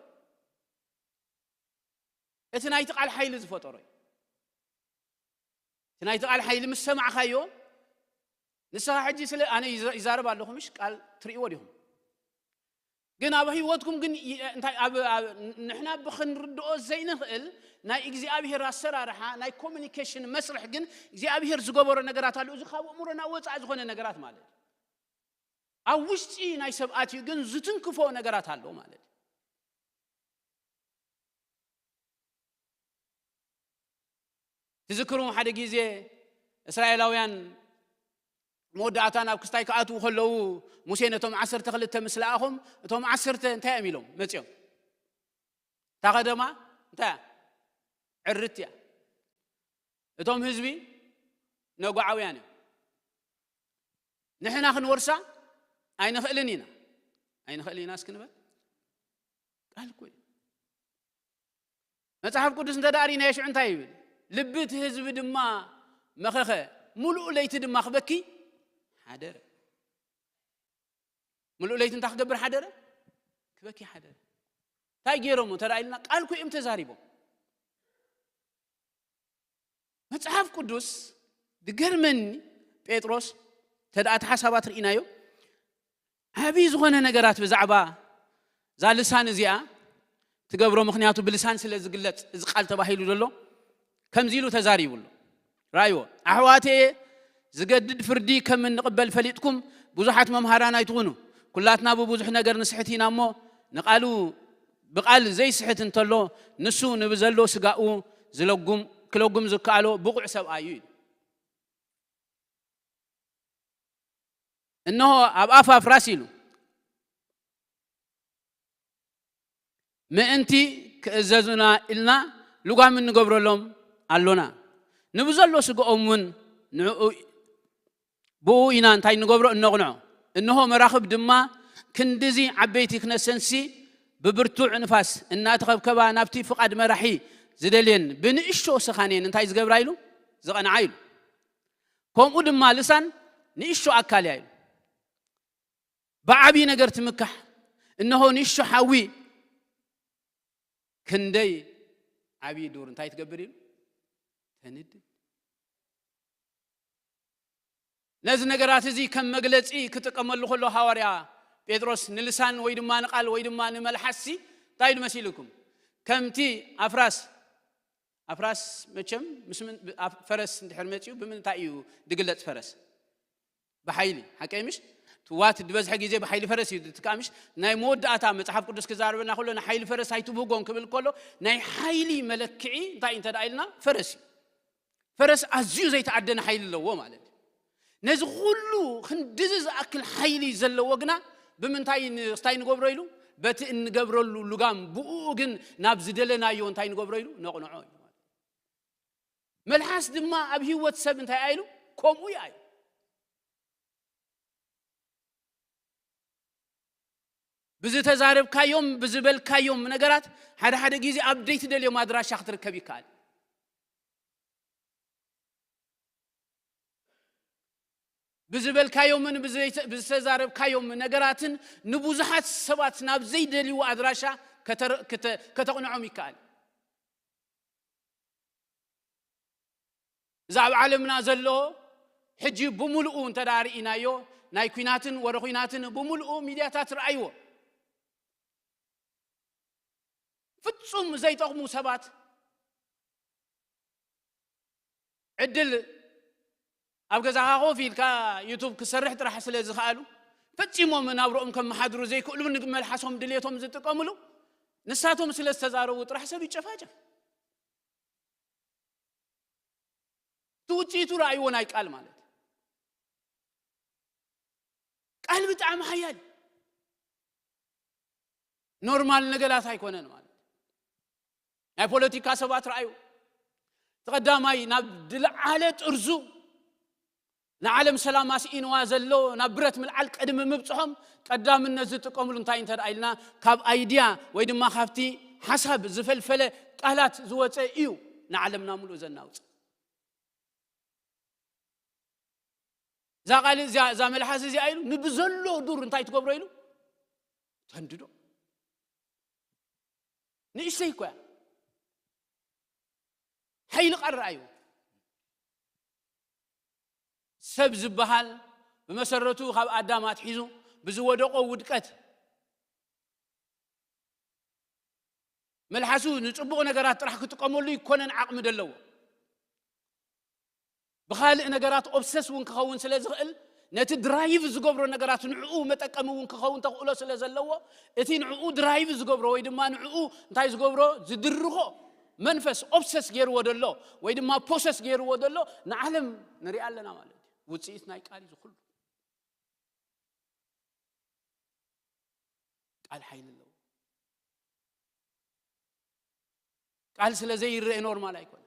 እቲ ናይቲ ቃል ሓይሊ ዝፈጠሮ እዩ። እቲ ናይቲ ቃል ሓይሊ ምስ ሰማዕካዮ፣ ንስኻ ሕጂ ስለ ኣነ ይዘ- ይዛረብ ኣለኹ፣ ምሽ ቃል ትርእይዎ ዲኹም? ግን ኣብ ህይወትኩም ግን ይ- እንታይ ኣብ ኣብ- ንሕና ብኽንርድኦ ዘይንኽእል ናይ እግዚኣብሔር ኣሰራርሓ፣ ናይ ኮሚኒኬሽን መስርሕ ግን እግዚኣብሔር ዝገበሮ ነገራት ኣሎ። እዚ ካብ ኣእምሮና ወፃኢ ዝኾነ ነገራት ማለት እዩ። ኣብ ውሽጢ ናይ ሰብ ኣትዩ ግን ዝትንክፎ ነገራት ኣሎ ማለት እዩ። ትዝክሩ ሓደ ግዜ እስራኤላውያን መወዳእታ ናብ ክስታይ ክኣትዉ ከለዉ፣ ሙሴ ነቶም ዓሰርተ ክልተ ምስ ለኣኾም፣ እቶም ዓሰርተ እንታይ እዮም ኢሎም መጺኦም? እታ ከተማ እንታይ እያ? ዕርት እያ። እቶም ህዝቢ ነጓዓውያን እዮም። ንሕና ክንወርሳ ኣይንኽእልን ኢና። ኣይንኽእልን ኢና እስኪ ንበል። ቃል እኮ እዩ። መጽሓፍ ቅዱስ እንተ ደኣ ርኢናዮ ሽዑ እንታይ ይብል? ልቢ እቲ ህዝቢ ድማ መኸኸ፣ ምሉእ ለይቲ ድማ ክበኪ ሓደረ። ምሉእ ለይቲ እንታይ ክገብር ሓደረ? ክበኪ ሓደረ። እንታይ ገይሮም እንተ ደኣ ኢልና፣ ቃል እኮ እዮም ተዛሪቦም። መጽሓፍ ቅዱስ ድገርመኒ፣ ጴጥሮስ እንተ ደኣ እቲ ሓሳባት ርኢናዮ፣ ዓብዪ ዝኾነ ነገራት ብዛዕባ እዛ ልሳን እዚኣ ትገብሮ፣ ምኽንያቱ ብልሳን ስለ ዝግለጽ እዚ ቃል ተባሂሉ ዘሎ ከምዚ ኢሉ ተዛሪቡ ኣሎ። ረኣይዎ፣ ኣሕዋተየ፣ ዝገድድ ፍርዲ ከም እንቕበል ፈሊጥኩም ብዙሓት መምሃራን ኣይትኹኑ። ኩላትና ብብዙሕ ነገር ንስሕት ኢና እሞ፣ ንቓሉ ብቓል ዘይስሕት እንተሎ፣ ንሱ ንብዘሎ ስጋኡ ዝለጉም ክለጉም ዝከኣሎ ብቑዕ ሰብኣይ እዩ። እንሆ ኣብ ኣፍ ኣፍራስ ኢሉ ምእንቲ ክእዘዙና ኢልና ልጓም እንገብረሎም ኣሎና። ንብዘሎ ስግኦም እውን ንዕኡ ብኡ ኢና እንታይ እንገብሮ እነቕንዖ። እንሆ መራኽብ ድማ ክንድዚ ዓበይቲ ክነሰንሲ ብብርቱዕ ንፋስ እናተኸብከባ ናብቲ ፍቓድ መራሒ ዝደልየን ብንእሽቶ ሰኻኔን እንታይ ዝገብራ ኢሉ ዘቐንዓ ኢሉ። ከምኡ ድማ ልሳን ንእሽቶ ኣካል እያ ኢሉ። ብዓብዪ ነገር ትምካሕ። እንሆ ንእሽቶ ሓዊ ክንደይ ዓብዪ ዱር እንታይ ትገብር ኢሉ ተንድድ። ነዚ ነገራት እዚ ከም መግለጺ ክጥቀመሉ ከሎ ሃዋርያ ጴጥሮስ ንልሳን ወይ ድማ ንቓል ወይ ድማ ንመልሓስሲ እንታይ ኢሉ መሲልኩም? ከምቲ ኣፍራስ ኣፍራስ መቸም ምስ ምን- ብ- ኣፍ- ፈረስ እንድሕር መጺኡ ብምንታይ እዩ ድግለጽ? ፈረስ ብሓይሊ ሓቀይ ምሽ ትዋት ዝበዝሐ ግዜ ብሓይሊ ፈረስ እዩ ትካ ምሽ ናይ መወዳእታ መጽሓፍ ቅዱስ ክዛረበና ከሎ ንሓይሊ ፈረስ ኣይትብህጎን ክብል ከሎ ናይ ሓይሊ መለክዒ እንታይ እንተ ደኣ ኢልና ፈረስ እዩ። ፈረስ ኣዝዩ ዘይተዓደነ ሓይሊ ኣለዎ ማለት እዩ። ነዚ ኩሉ ክንድዚ ዝኣክል ሓይሊ ዘለዎ ግና ብምንታይ ን- ስታይ ንገብሮ ኢሉ በቲ እንገብረሉ ልጋም ብኡ ግን ናብ ዝደለናዮ እንታይ ንገብሮ ኢሉ ነቕንዖ ኢሉ ማለት እዩ። መልሓስ ድማ ኣብ ህይወት ሰብ እንታይ ኢሉ ከምኡ እዩ። ብዝተዛረብካዮም ብዝበልካዮም ነገራት ሓደ ሓደ ግዜ ኣብ ደይትደልዮም ኣድራሻ ክትርከብ ይከኣል። ብዝበልካዮምን ብዝተዛረብካዮም ነገራትን ንብዙሓት ሰባት ናብ ዘይደልይዎ ኣድራሻ ከተቕንዖም ይከኣል። እዛ ኣብ ዓለምና ዘሎ ሕጂ ብምልኡ እንተ ርኢናዮ ናይ ኩናትን ወረ ኩናትን ብምልኡ ሚድያታት ረኣይዎ። ፍጹም ዘይጠቕሙ ሰባት ዕድል ኣብ ገዛኻ ኮፍ ኢልካ ዩቱብ ክሰርሕ ጥራሕ ስለ ዝኸኣሉ ፈጺሞም ናብርኦም ከመሓድሩ ዘይክእሉ ንመልሓሶም ድሌቶም ዝጥቀምሉ ንሳቶም ስለ ዝተዛረቡ ጥራሕ ሰብ ይጨፋጨፍ። እቲ ውፅኢቱ ረኣይዎ ናይ ቃል ማለት ቃል ብጣዕሚ ሓያል ኖርማል ነገራት ኣይኮነን ማለት ናይ ፖለቲካ ሰባት ረኣዩ ተቐዳማይ ናብ ድልዓለ ጥርዙ ንዓለም ሰላም ኣስኢንዋ ዘሎ ናብ ብረት ምልዓል ቀድሚ ምብፅሖም ቀዳምነት ዝጥቀምሉ እንታይ እንተ ኢልና ካብ ኣይድያ ወይ ድማ ካብቲ ሓሳብ ዝፈልፈለ ቃላት ዝወፀ እዩ ንዓለምና ሙሉእ ዘናውፅ እዛ ቃል እዚኣ እዛ መልሓስ እዚኣ ኢሉ ንብዘሎ ዱር እንታይ ትገብሮ ኢሉ ተንድዶ ንእሽተይ እኮ እያ ሓይሊ ቃል ረኣዩ። ሰብ ዝበሃል ብመሰረቱ ካብ ኣዳም ኣትሒዙ ብዝወደቆ ውድቀት መልሓሱ ንጽቡቕ ነገራት ጥራሕ ክጥቀመሉ ይኮነን ዓቕሚ ዘለዎ። ብኻልእ ነገራት ኦብሰስ እውን ክኸውን ስለ ዝኽእል፣ ነቲ ድራይቭ ዝገብሮ ነገራት ንዕኡ መጠቀሚ እውን ክኸውን ተኽእሎ ስለ ዘለዎ፣ እቲ ንዕኡ ድራይቭ ዝገብሮ ወይ ድማ ንዕኡ እንታይ ዝገብሮ፣ ዝድርኾ መንፈስ ኦብሰስ ገይርዎ ዘሎ ወይ ድማ ፖሰስ ገይርዎ ዘሎ ንዓለም ንሪኣ ኣለና ማለት እዩ። ውፅኢት ናይ ቃል እዩ ዝኹሉ። ቃል ሓይሊ ኣለዎ። ቃል ስለ ዘይረአ ኖርማል ኣይኮነ።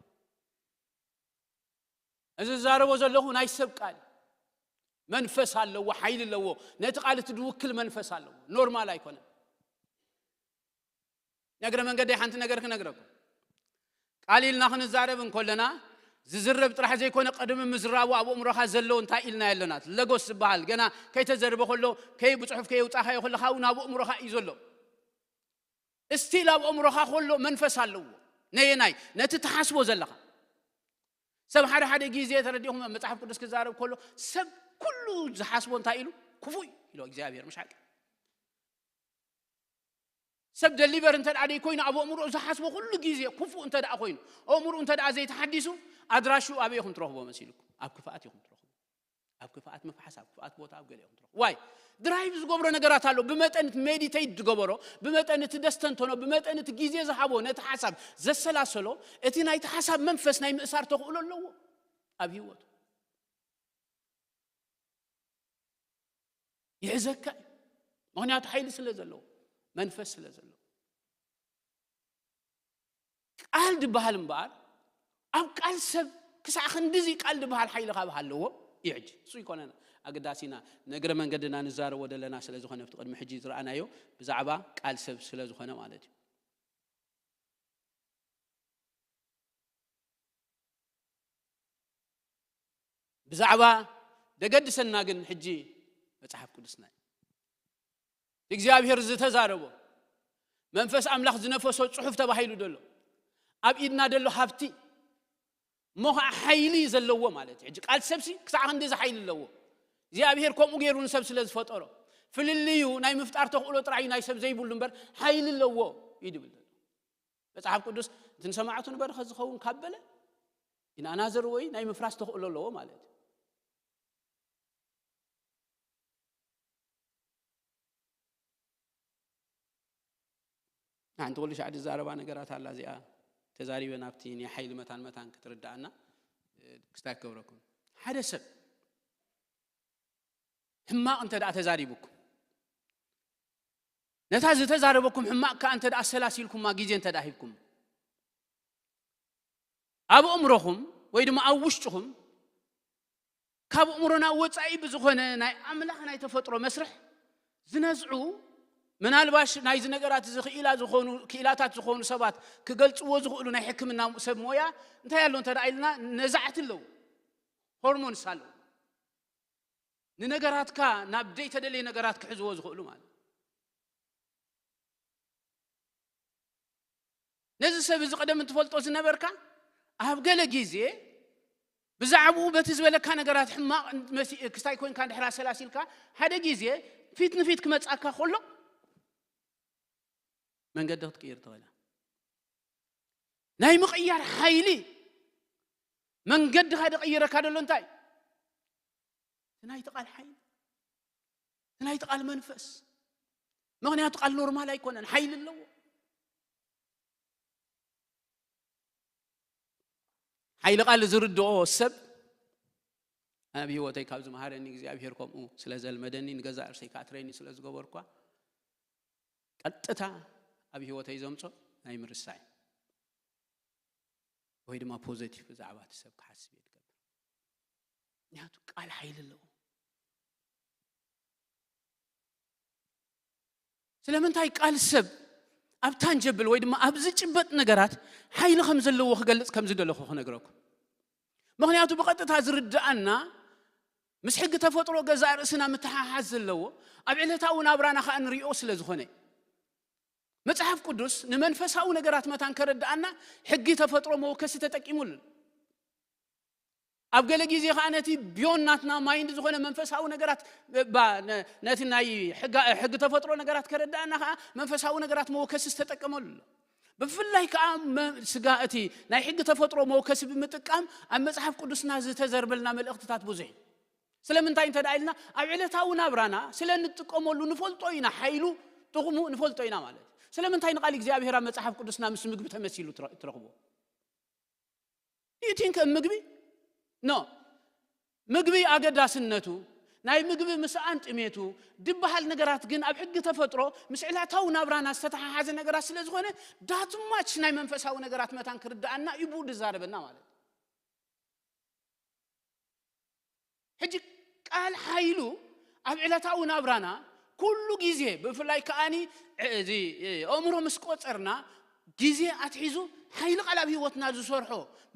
እዚ ዝዛረቦ ዘለኹ ናይ ሰብ ቃል መንፈስ ኣለዎ፣ ሓይሊ ኣለዎ። ነቲ ቃል እቲ ድውክል መንፈስ ኣለዎ። ኖርማል ኣይኮነ። ነግረ መንገደይ ሓንቲ ነገር ክነግረኩም። ቃል ኢልና ክንዛረብ እንኮለና ዝዝረብ ጥራሕ ዘይኮነ፣ ቀደም ምዝራቡ ኣብ ኣእምሮኻ ዘሎ እንታይ ኢልና ኣለና፣ ለጎስ ዝበሃል ገና ከይተዘርበ ከሎ፣ ከይ ብጽሑፍ ከየውጻኻዮ ከለኻ እውን ኣብ ኣእምሮኻ እዩ ዘሎ። እስቲል ኣብ ኣእምሮኻ ከሎ መንፈስ ኣለዎ። ነየናይ? ነቲ ትሓስቦ ዘለኻ። ሰብ ሓደ ሓደ ግዜ ተረዲኹም፣ መጽሓፍ ቅዱስ ክዛረብ ከሎ ሰብ ኩሉ ዝሓስቦ እንታይ ኢሉ? ክፉእ ኢሉ እግዚኣብሔር፣ ምሽ ሓቂ? ሰብ ደሊቨር እንተ ደኣ ደይ ኮይኑ፣ ኣብ ኣእምሮኡ ዝሓስቦ ኩሉ ግዜ ክፉእ እንተ ደኣ ኮይኑ፣ ኣእምሮኡ እንተ ደኣ ዘይተሓዲሱ፣ ኣድራሽኡ ኣበይ ኢኹም ትረኽቦ መሲልኩም? ኣብ ክፍኣት ኢኹም ትረኽቦ። ኣብ ክፍኣት ምፍሓስ፣ ኣብ ክፍኣት ቦታ፣ ኣብ ገለ ኢኹም ትረኽቦ። ዋይ? ድራይቭ ዝገብሮ ነገራት ኣሎ። ብመጠን እቲ ሜዲቴት ዝገበሮ፣ ብመጠን እቲ ዘስተንተኖ፣ ብመጠን እቲ ግዜ ዝሃቦ፣ ነቲ ሓሳብ ዘሰላሰሎ፣ እቲ ናይቲ ሓሳብ መንፈስ ናይ ምእሳር ተኽእሎ ኣለዎ ኣብ ህይወቱ። ይሕዘካ እዩ። ምኽንያቱ ሓይሊ ስለ ዘለዎ፣ መንፈስ ስለ ዘለዎ። ቃል ድበሃል እምበኣር፣ ኣብ ቃል ሰብ ክሳዕ ክንድዚ ቃል ድበሃል ሓይሊ ካብ ሃለዎ እዩ። ሕጂ እሱ ይኮነና ኣገዳሲና፣ ነግረ መንገድና ንዛረቦ ዘለና ስለ ዝኾነ፣ ኣብቲ ቅድሚ ሕጂ ዝረኣናዮ ብዛዕባ ቃል ሰብ ስለ ዝኾነ ማለት እዩ። ብዛዕባ ደገድሰና ግን ሕጂ መጽሓፍ ቅዱስና እዩ። እግዚኣብሔር ዝተዛረቦ፣ መንፈስ ኣምላኽ ዝነፈሶ ጽሑፍ ተባሂሉ ደሎ፣ ኣብ ኢድና ደሎ ሃብቲ እሞ ኸዓ ሓይሊ ዘለዎ ማለት እዩ። ሕጂ ቃል ሰብሲ ክሳዕ ክንድዚ ሓይሊ ኣለዎ። እግዚኣብሔር ከምኡ ገይሩ ንሰብ ስለ ዝፈጠሮ፣ ፍልልዩ ናይ ምፍጣር ተኽእሎ ጥራይ እዩ ናይ ሰብ ዘይብሉ እምበር፣ ሓይሊ ኣለዎ እዩ ድብል ዘሎ። መጽሓፍ ቅዱስ፣ "እቲ ንሰማዕቱ ንበረኸት ዝኸውን ካብ በለ፣ ኢን ኣናዘር ወይ ናይ ምፍራስ ተኽእሎ ኣለዎ" ማለት እዩ። ሓንቲ ኩሉ ሻዕ ዝዛረባ ነገራት ኣላ፣ እዚኣ ተዛሪበ ናብቲ ናይ ሓይሊ መታን መታን ክትርድኣና፣ እ፣ ክስታይ ክገብረኩም። ሓደ ሰብ ሕማቕ እንተ ደኣ ተዛሪቡኩም፣ ነታ ዝተዛረበኩም ሕማቕ ከኣ እንተ ደኣ ኣሰላሲልኩማ፣ ግዜ እንተ ደኣ ሂብኩም፣ ኣብ ኣእምሮኹም ወይ ድማ ኣብ ውሽጥኹም፣ ካብ ኣእምሮና ወጻኢ ብዝኾነ ናይ ኣምላኽ ናይ ተፈጥሮ መስርሕ ዝነዝዑ፣ ምናልባሽ ናይዚ ነገራት እዚ ክኢላ ዝኾኑ፣ ክኢላታት ዝኾኑ ሰባት ክገልጽዎ ዝኽእሉ ናይ ሕክምና ሰብ ሞያ እንታይ ኣሎ እንተ ደኣ ኢልና፣ ነዛዕቲ ኣለዉ፣ ሆርሞንስ ኣለዉ። ንነገራትካ ናብ ዘይተደለየ ነገራት ክሕዝዎ ዝኽእሉ ማለት። ነዚ ሰብ እዚ ቀደም እንትፈልጦ ዝነበርካ፣ ኣብ ገለ ግዜ ብዛዕባኡ በቲ ዝበለካ ነገራት ሕማቕ መሲ-፣ ክስታይ ኮይንካ እንድሕር ኣሰላሲልካ፣ ሓደ ግዜ ፊት ንፊት ክመጻካ ከሎ መንገዲ ክትቅይር ትኽእል። ናይ ምቕያር ሓይሊ መንገድኻ ዝቕይረካ ዘሎ እንታይ? እቲ ናይቲ ቃል ሓይሊ፣ እቲ ናይቲ ቃል መንፈስ። ምኽንያቱ ቃል ኖርማል ኣይኮነን፣ ሓይሊ ኣለዎ። ሓይሊ ቃል ዝርድኦ ሰብ፣ ኣብ ህይወተይ ካብ ዝመሃረኒ እግዚኣብሔር ከምኡ ስለ ዘልመደኒ፣ ንገዛእ ርእሰይ ከዓ ትሬኒ ስለ ዝገበርኳ፣ ቀጥታ ኣብ ህይወተይ ዘምጾ ናይ ምርሳይ ወይ ድማ ፖዘቲቭ ብዛዕባ እቲ ሰብ ክሓስብ እየ ዝገብር። ምክንያቱ ቃል ሓይሊ ኣለዎ። ስለምንታይ ቃል ሰብ ኣብ ታንጀብል ወይ ድማ ኣብ ዝጭበጥ ነገራት ሓይሊ ከም ዘለዎ ክገልጽ ከም ዝደለኹ ክነግረኩም። ምክንያቱ ብቐጥታ ዝርድኣና ምስ ሕጊ ተፈጥሮ ገዛእ ርእስና ምትሓሓዝ ዘለዎ፣ ኣብ ዕለታዊ ናብራና ከኣ ንሪኦ ስለ ዝኾነ። መጽሓፍ ቅዱስ ንመንፈሳዊ ነገራት መታን ከረድኣና ሕጊ ተፈጥሮ መወከሲ ተጠቂሙሉ። ኣብ ገለ ግዜ ኸዓ ነቲ ቢዮን ናትና ማይንድ ዝኾነ መንፈሳዊ ነገራት፣ ባ- ነ- ነቲ ናይ ሕጋ- ሕጊ ተፈጥሮ ነገራት ከረድኣና ኸዓ መንፈሳዊ ነገራት መወከሲ ዝተጠቀመሉ ኣሎ። ብፍላይ ከዓ መ- ስጋ እቲ ናይ ሕጊ ተፈጥሮ መወከሲ ብምጥቃም ኣብ መጽሓፍ ቅዱስና ዝተዘርበልና መልእኽትታት ብዙሕ እዩ። ስለምንታይ እንተ ደኣ ኢልና ኣብ ዕለታዊ ናብራና ስለ እንጥቀመሉ ንፈልጦ ኢና። ሓይሉ ጥቕሙ ንፈልጦ ኢና ማለት እዩ። ስለምንታይ ንቓል እግዚኣብሔር ኣብ መጽሓፍ ቅዱስና ምስ ምግቢ ተመሲሉ ትረ- ትረኽቦ? Do you think ምግቢ? No። ምግቢ ኣገዳስነቱ፣ ናይ ምግቢ ምስኣን ጥሜቱ ድበሃል ነገራት ግን ኣብ ሕጊ ተፈጥሮ ምስ ዕለታዊ ናብራና ዝተተሓሓዘ ነገራት ስለ ዝኾነ ዳትማች ናይ መንፈሳዊ ነገራት መታን ክርድኣና እዩ ብኡ ዝዛረበና ማለት እዩ። ሕጂ ቃል ሓይሉ ኣብ ዕለታዊ ናብራና ኩሉ ግዜ ብፍላይ ከኣኒ እዚ ኣእምሮ ምስ ቆጸርና ግዜ ኣትሒዙ ሓይሊ ቃል ኣብ ህይወትና ዝሰርሖ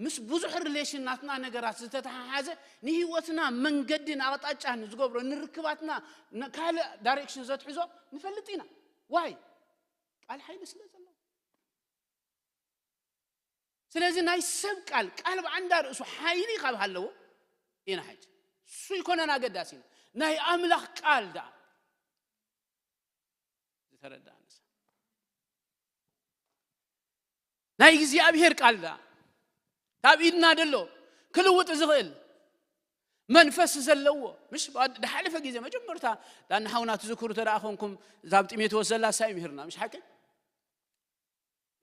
ምስ ብዙሕ ሪሌሽን ናትና ነገራት ዝተተሓሓዘ ንህይወትና መንገድን ኣቕጣጫን ዝገብሮ ንርክባትና ካልእ ዳይሬክሽን ዘትሕዞ ንፈልጥ ኢና። ዋይ ቃል ሓይሊ ስለ ዘለዎ። ስለዚ ናይ ሰብ ቃል ቃል ብዓንዳ ርእሱ ሓይሊ ካብ ሃለዎ ኢና ሕጂ እሱ ይኮነን ኣገዳሲና ናይ ኣምላኽ ቃል ደኣ ዝተረዳእንስ ናይ እግዚኣብሔር ቃል ደኣ ካብ ኢድና ደሎ ክልውጥ ዝኽእል መንፈስ ዘለዎ ምሽ ድሓለፈ ግዜ መጀመርታ ዳና ሓውና ትዝክሩ ተደኣ ኮንኩም እዛ ኣብ ጢሞቴዎስ ዘላ ሳይ ምህርና ምሽ ሓቂ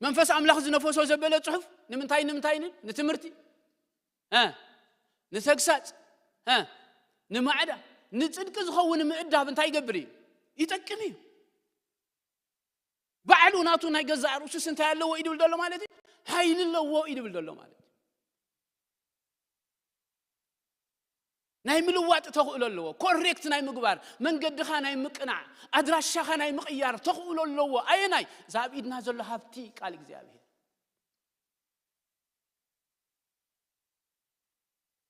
መንፈስ ኣምላኽ ዝነፈሶ ዘበለ ጽሑፍ ንምንታይ ንምንታይ ንትምህርቲ ንተግሳጽ ንማዕዳ ንጽድቂ ዝኸውን ምእዳብ እንታይ ይገብር እዩ ይጠቅም እዩ ባዕሉ ናቱ ናይ ገዛእ ርእሱስ እንታይ ኣለዎ ይድብል ዘሎ ማለት እዩ ሓይሊ ኣለዎ ይድብል ዘሎ ማለት እዩ ናይ ምልዋጥ ተኽእሎ ኣለዎ ኮሬክት ናይ ምግባር መንገድኻ ናይ ምቅናዕ ኣድራሻኻ ናይ ምቕያር ተኽእሎ ኣለዎ ኣየናይ እዛ ኣብ ኢድና ዘሎ ሃብቲ ቃል እግዚኣብሔር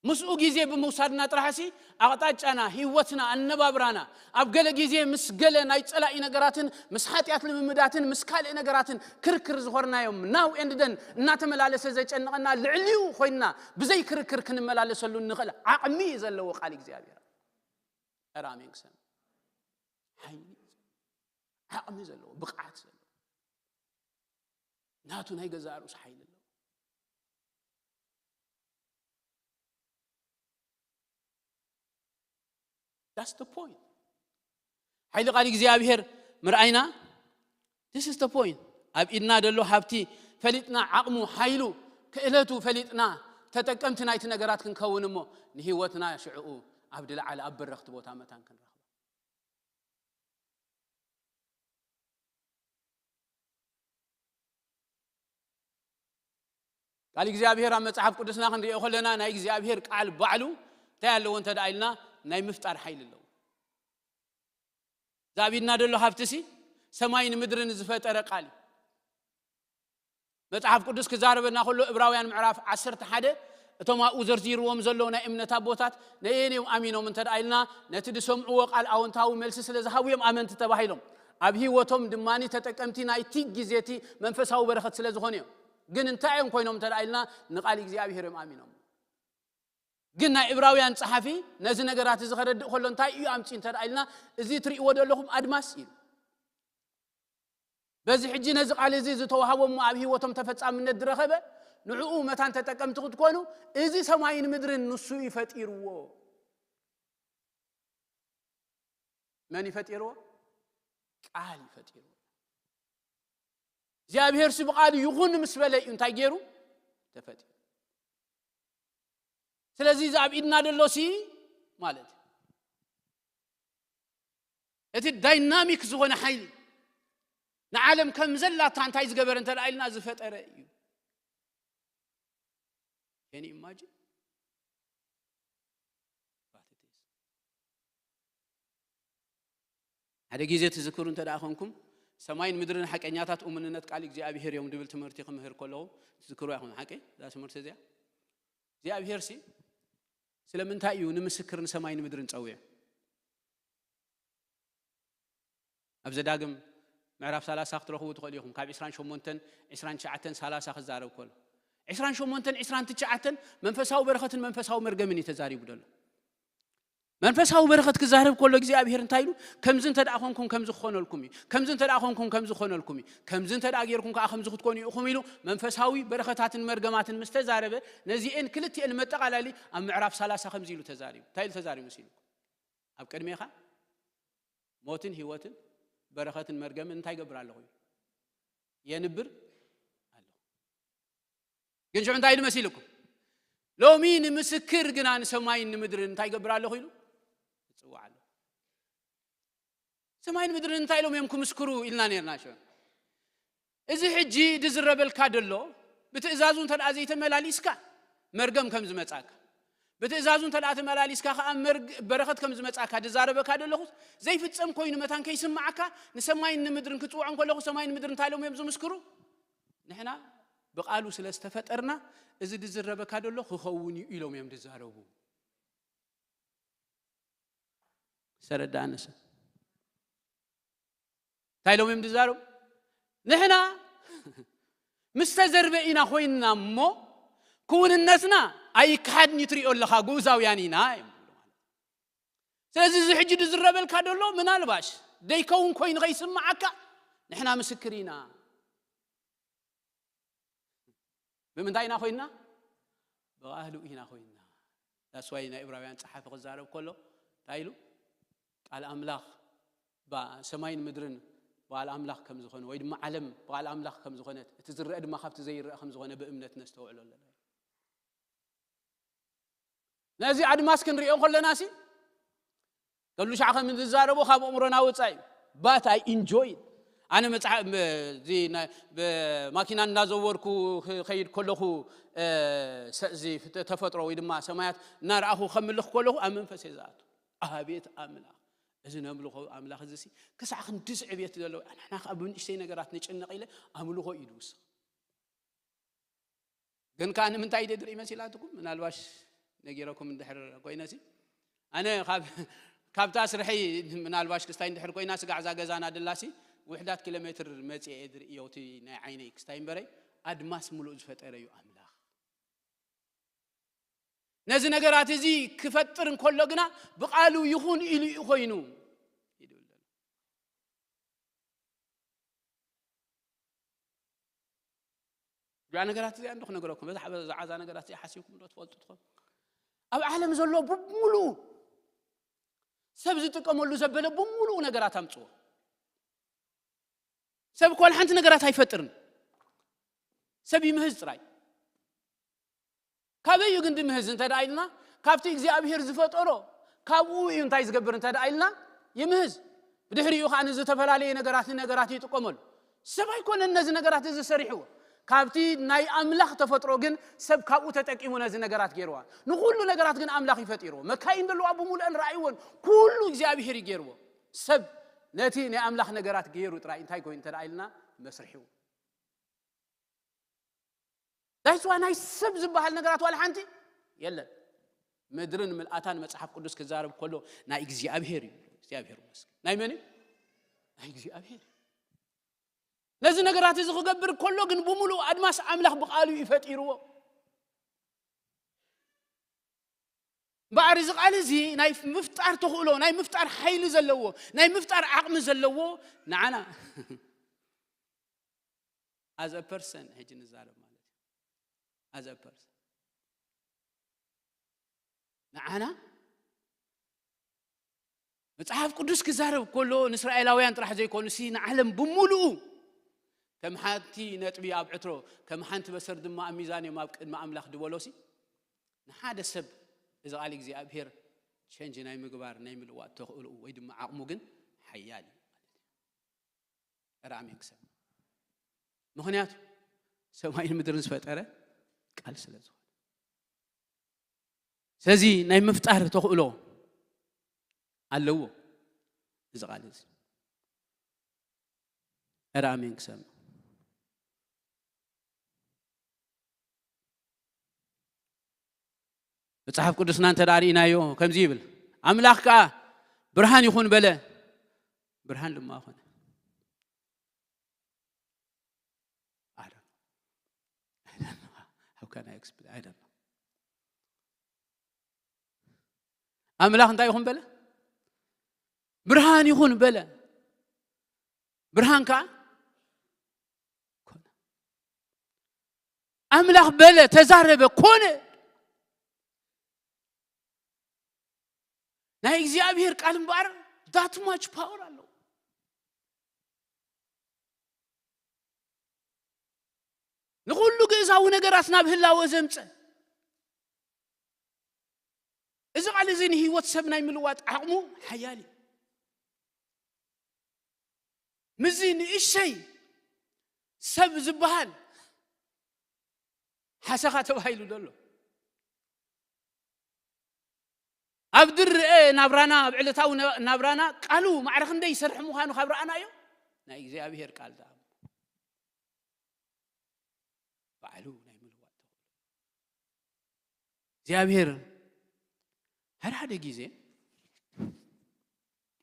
ምስኡ ግዜ ብምውሳድና ጥራሕሲ ኣቕጣጫና ህይወትና ኣነባብራና ኣብ ገለ ግዜ ምስ ገለ ናይ ጸላኢ ነገራትን ምስ ሓጢኣት ልምምዳትን ምስ ካልእ ነገራትን ክርክር ዝኾርናዮም ናው ኤንድ ደን እናተመላለሰ ዘጨንቐና ልዕሊኡ ኮይንና ብዘይ ክርክር ክንመላለሰሉ ንኽእል ዓቕሚ ዘለዎ ቃል እግዚኣብሔር ራሜን ክሰም ሓይሊ ዓቕሚ ዘለዎ ብቕዓት ዘለዎ ናቱ ናይ ገዛእ ርእሱ ሓይሊ ኣለዎ That's the point. ሓይሊ ቃል እግዚኣብሔር ምርኣይና this is the point. ኣብ ኢድና ደሎ ሃብቲ ፈሊጥና ዓቕሙ ሓይሉ ክእለቱ ፈሊጥና ተጠቀምቲ ናይቲ ነገራት ክንከውን እሞ ንህይወትና ሽዕኡ ኣብ ድለዓለ ኣብ በረኽቲ ቦታ መታን ክንረኽባ ቃል እግዚኣብሔር ኣብ መጽሓፍ ቅዱስና ክንሪኦ ከለና ናይ እግዚኣብሔር ቃል ባዕሉ እንታይ ኣለዎ እንተ ደኣ ኢልና ናይ ምፍጣር ሓይሊ ኣለዎ ዛቢድና ደሎ ሃብትሲ ሰማይን ምድርን ዝፈጠረ ቃል እዩ መጽሓፍ ቅዱስ ክዛረበና ከሎ እብራውያን ምዕራፍ ዓሰርተ ሓደ እቶም ኣብኡ ዘርዚርዎም ዘለዉ ናይ እምነት ኣቦታት ነየን እዮም ኣሚኖም እንተ ደኣ ኢልና ነቲ ዝሰምዕዎ ቃል ኣወንታዊ መልሲ ስለ ዝሃቡ እዮም ኣመንቲ ተባሂሎም ኣብ ህይወቶም ድማ ተጠቀምቲ ናይቲ ግዜቲ መንፈሳዊ በረኸት ስለ ዝኾኑ እዮም ግን እንታይ እዮም ኮይኖም እንተ ኢልና ንቃል እግዚኣብሔር እዮም ኣሚኖም ግን ናይ እብራውያን ጸሓፊ ነዚ ነገራት እዚ ከረድእ ከሎ እንታይ እዩ ኣምጺ እንተ ኢልና እዚ ትርእይዎ ዘለኹም ኣድማስ እዩ በዚ ሕጂ ነዚ ቃል እዚ ዝተዋህቦ እሞ ኣብ ህይወቶም ተፈጻምነት ዝረኸበ ንዕኡ መታን ተጠቀምቲ ክትኮኑ እዚ ሰማይን ምድርን ንሱ ይፈጢርዎ መን ይፈጢርዎ ቃል ይፈጢርዎ እግዚኣብሔር ሲ ብቃል ይኹን ምስ በለ እዩ እንታይ ገይሩ ተፈጢሩ ስለዚ እዚ ኣብ ኢድና ደሎ ሲ ማለት እዩ እቲ ዳይናሚክ ዝኾነ ሓይሊ ንዓለም ከም ዘላታ እንታይ ዝገበረ እንተ ኢልና ዝፈጠረ እዩ Can you imagine? ሓደ ግዜ ትዝክሩ እንተ ደኣ ኾንኩም ሰማይን ምድርን ሓቀኛታት እሙንነት ቃል እግዚኣብሔር እዮም ድብል ትምህርቲ ክምህር ከለኹ ትዝክሩ ኢኹም ሓቂ እዛ ትምህርቲ እዚኣ እግዚኣብሔር ሲ ስለምንታይ እዩ ንምስክር ንሰማይን ምድርን ጸውዮ ኣብ ዘዳግም ምዕራፍ ሰላሳ ክትረኽቡ ትኽእሉ ኢኹም። ካብ ዕስራን ሸሞንተን፣ ዕስራን ትሽዓተን፣ ሰላሳ ክዛረብ ከሎ፣ ዕስራን ሸሞንተን፣ ዕስራን ትሽዓተን መንፈሳዊ በረኸትን መንፈሳዊ መርገምን እዩ ተዛሪቡ ዘሎ። መንፈሳዊ በረኸት ክዛረብ ከሎ እግዚኣብሔር እንታይ ኢሉ? "ከምዚ እንተ ደኣ ኾንኩም ከምዚ ክኾነልኩም እዩ፣ ከምዚ እንተ ደኣ ኾንኩም ከምዚ ክኾነልኩም እዩ፣ ከምዚ እንተ ደኣ ጌርኩም ከኣ ከምዚ ክትኮኑ ኢኹም" ኢሉ መንፈሳዊ በረኸታትን መርገማትን ምስ ተዛረበ፣ ነዚኤን ክልቲኤን መጠቓላሊ ኣብ ምዕራፍ ሰላሳ ከምዚ ኢሉ ተዛሪቡ። እንታይ ኢሉ ተዛሪቡ መሲልኩም? ኣብ ቅድሜኻ ሞትን ህይወትን በረኸትን መርገምን እንታይ ይገብር ኣለኹ ኢሉ? የንብር ኣለኹ። ግን ሽዑ እንታይ ኢሉ መሲልኩም? ሎሚ ንምስክር ግና ንሰማይን ንምድርን እንታይ ይገብር ኣለኹ ኢሉ? እጽውዕ ኣለኹ። ሰማይን ምድርን እንታይ ኢሎም እዮም ክምስክሩ ኢልና ነርና ሽዑ። እዚ ሕጂ ድዝረበልካ ደሎ ብትእዛዙ እንተ ደኣ ዘይተመላሊስካ መርገም ከም ዝመጻካ፣ ብትእዛዙ እንተ ደኣ ተመላሊስካ ከኣ መርግ-፣ በረኸት ከም ዝመጻካ ድዛረበካ ደለኹስ፣ ዘይፍጸም ኮይኑ መታን ከይስምዓካ፣ ንሰማይን ንምድርን ክጽውዖም ከለኹ፣ ሰማይን ምድርን እንታይ ኢሎም እዮም ዝምስክሩ? ንሕና ብቓሉ ስለ ዝተፈጠርና፣ እዚ ድዝረበካ ደሎ ክኸውን እዩ ኢሎም እዮም ድዛረቡ። ዝተረዳእኒ ሰብ እንታይ ኢሎም እዮም ድዛረቡ? ንሕና ምስ ተዘርበ ኢና ኮይንና እሞ፣ ክውንነትና ኣይከሓድን እዩ፣ ትሪኦ ኣለኻ፣ ግኡዛውያን ኢና እዮም ዝብሉ ማለት እዩ። ስለዚ እዚ ሕጂ ድዝረበልካ ደሎ ምናልባሽ ደይከውን ኮይኑ ከይስምዓካ፣ ንሕና ምስክር ኢና። ብምንታይ ኢና ኮይንና? ብቓሉ ኢና ኮይንና። That's why ናይ ዕብራውያን ጸሓፊ ክዛረብ ከሎ እንታይ ኢሉ? ቃል ኣምላኽ ባ-፣ ሰማይን ምድርን ብቓል ኣምላኽ ከም ዝኾነ፣ ወይ ድማ ዓለም ብቓል ኣምላኽ ከም ዝኾነት፣ እቲ ዝረአ ድማ ካብቲ ዘይረአ ከም ዝኾነ ብእምነት ነስተውዕሎ ኣለና። ነዚ ኣድማስ ክንሪኦ ከለና ሲ፣ ከሉ ሻዕ ከም ዝዛረቦ ካብ ኣእምሮና ወጻኢ እዩ። But I enjoy it። ኣነ መጽሓ-፣ ብ-፣ እዚ ናይ፣ ብማኪና እናዘወርኩ ክኸይድ ከለኹ፣ እ፣ ሰ-፣ እዚ ተ-፣ ተፈጥሮ ወይ ድማ ሰማያት እናረኣኹ ከምልኽ ከለኹ ኣብ መንፈስ እየ ዝኣቱ። ኣቤት ኣምላኽ! እዚ ነምልኾ ኣምላኽ እዚ ሲ፣ ክሳዕ ክንድዚ ዕብየት ዘለዎ፣ ንሕና ከኣ ብንእሽተይ ነገራት ንጭነቕ ኢለ ኣምልኾ እዩ ዝውስኽ። ግን ከኣ ንምንታይ ኢደ ድርኢ መሲላትኩም? ምናልባሽ ነጊረኩም እንድሕር ኮይነሲ፣ ኣነ ካብ፣ ካብታ ስርሐይ ምናልባሽ ክስታይ እንድሕር ኮይና፣ ስጋዕ እዛ ገዛና ድላሲ ውሕዳት ኪሎ ሜትር መጽየ እየ ድርእዮ፣ እቲ ናይ ዓይነይ ክስታይ እምበረይ፣ ኣድማስ ምሉእ ዝፈጠረ እዩ ኣምላኽ። ነዚ ነገራት እዚ ክፈጥር እንከሎ ግና ብቓሉ ይኹን ኢሉ እዩ ኮይኑ። ይድብል ዘሎ። እዛ ነገራት እዚኣ እንዶ ክነግረኩም፣ በዛ፣ በዛ ዓዛ ነገራት እዚኣ ሓሲብኩም ዶ ትፈልጡ ትኾኑ? ኣብ ዓለም ዘሎ ብምሉኡ ሰብ ዝጥቀመሉ ዘበለ ብምሉኡ ነገራት ኣምጽዎ። ሰብ እኮ ዋላ ሓንቲ ነገራት ኣይፈጥርን። ሰብ ይምህዝ ጥራይ። ካበይ እዩ ግን ድምህዝ እንተ ደኣ ኢልና፣ ካብቲ እግዚኣብሄር ዝፈጠሮ ካብኡ እዩ እንታይ ዝገብር እንተ ደኣ ኢልና፣ ይምህዝ። ብድሕሪኡ ኸኣ ንዝተፈላለየ ነገራት ንነገራት ይጥቀመሉ። ሰብ ኣይኮነን ነዚ ነገራት እዚ ሰሪሕዎ። ካብቲ ናይ ኣምላኽ ተፈጥሮ ግን ሰብ ካብኡ ተጠቂሙ ነዚ ነገራት ገይርዋ። ንኹሉ ነገራት ግን ኣምላኽ እዩ ፈጢርዎ። መካይን ዘለዋ ብምሉአን ረኣይዎን፣ ኩሉ እግዚኣብሄር እዩ ገይርዎ። ሰብ ነቲ ናይ ኣምላኽ ነገራት ገይሩ ጥራይ እንታይ ኮይኑ እንተ ደኣ ኢልና፣ መስርሕዎ። ዳይስዋ ናይ ሰብ ዝበሃል ነገራት ዋላ ሓንቲ የለን። ምድርን ምልኣታን መጽሓፍ ቅዱስ ክዛረብ ከሎ ናይ እግዚኣብሄር እዩ። እግዚኣብሄር ይመስገን። ናይ መን እዩ? ናይ እግዚኣብሄር። ነዚ ነገራት እዚ ክገብር ከሎ ግን ብምሉእ ኣድማስ ኣምላኽ ብቓሉ እዩ ፈጢርዎ። እምበኣር እዚ ቃል እዚ ናይ ምፍጣር ተኽእሎ፣ ናይ ምፍጣር ሓይሊ ዘለዎ፣ ናይ ምፍጣር ዓቕሚ ዘለዎ ንዓና as a person ሕጂ ንዛረብ ማለት እዩ። As a person ንዓና መጽሓፍ ቅዱስ ክዛረብ ከሎ ንእስራኤላውያን ጥራሕ ዘይኮኑሲ ንዓለም ብምሉኡ ከም ሓንቲ ነጥቢ ኣብ ዕትሮ፣ ከም ሓንቲ በሰር ድማ ኣብ ሚዛን እዮም ኣብ ቅድሚ ኣምላኽ ዝበሎሲ፣ ንሓደ ሰብ እዚ ቃል እግዚኣብሄር ቸንጅ ናይ ምግባር ናይ ምልዋጥ ተኽእልኡ ወይ ድማ ዓቕሙ ግን ሓያል እዩ ማለት እዩ። ኧረ ኣሜን ክሰብ። ምኽንያቱ ሰማይን ምድርን ዝፈጠረ ቃል ስለ ዝኾነ። ስለዚ ናይ ምፍጣር ተኽእሎ ኣለዎ እዚ ቃል እዚ። ኧረ ኣሜን ክሰብ። መጽሓፍ ቅዱስና እንተ ደኣ ርኢናዮ ከምዚ ይብል፣ ኣምላኽ ከኣ ብርሃን ይኹን በለ፣ ብርሃን ድማ ኾነ። How can I explain? I don't know. ኣምላኽ እንታይ ይኹን በለ? ብርሃን ይኹን በለ። ብርሃን ከዓ ኮነ። ኣምላኽ በለ፣ ተዛረበ፣ ኮነ። ናይ እግዚኣብሔር ቃል እምበኣር that much power ኣለዎ። ንኹሉ ግእዛዊ ነገራት ናብ ህላወ ዘምፀ። እዚ ቃል እዚ ንህይወት ሰብ ናይ ምልዋጥ ዓቕሙ ሓያል እዩ። ምዚ ንእሸይ ሰብ ዝበሃል ሓሰኻ ተባሂሉ ዘሎ። ኣብ ድርአ ናብራና፣ ኣብ ዕለታዊ ነ-፣ ናብራና ቃሉ ማዕረ ክንደይ ይሰርሕ ምዃኑ ካብ ረኣናዮ፣ ናይ እግዚኣብሔር ቃል ደኣ ባዕሉ ናይ ምልዋጥ ተኽእሎ። እግዚኣብሔር ሓደ ሓደ ግዜ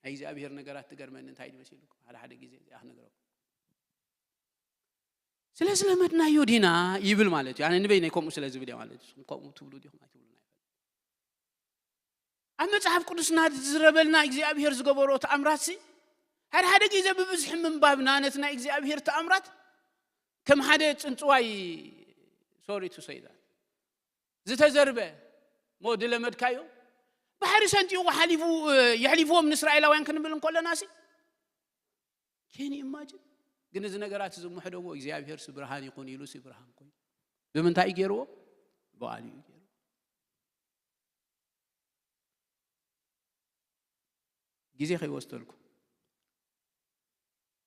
ናይ እግዚኣብሔር ነገራት ትገርመኒ እንታይ እዩ መሲልኩም? ሓደ ሓደ ግዜ እዚኣ ክነግረኩም። ስለ ዝለመድናዮ ዲና ይብል ማለት እዩ። ኣነ ንበይነይ ከምኡ ስለ ዝብል እየ ማለት እዩ። ንስኹም ከምኡ ትብሉ ዲኹም ኣይትብሉን ኣይፈልጥን። ኣብ መጽሓፍ ቅዱስና ዝዝረበልና እግዚኣብሔር ዝገበሮ ተኣምራትሲ፣ ሓደ ሓደ ግዜ ብብዝሒ ምንባብና ነቲ ናይ እግዚኣብሔር ተኣምራት ከም ሓደ ጽንጽዋይ፣ sorry to say that፣ ዝተዘርበ እሞ ዝለመድካዮ፣ ባሕሪ ሰንጢቑ ሓሊፉ፣ የሕሊፍዎም ንእስራኤላውያን ክንብል እንከለናሲ፣ can you imagine? ግን እዚ ነገራት እዚ ምሕደዎ እግዚኣብሔር ሲ ብርሃን ይኹን ኢሉ ሲ ብርሃን ኮይኑ። ብምንታይ እዩ ገይርዎ? ብቓሉ እዩ ገይርዎ። ግዜ ከይወስደልኩም።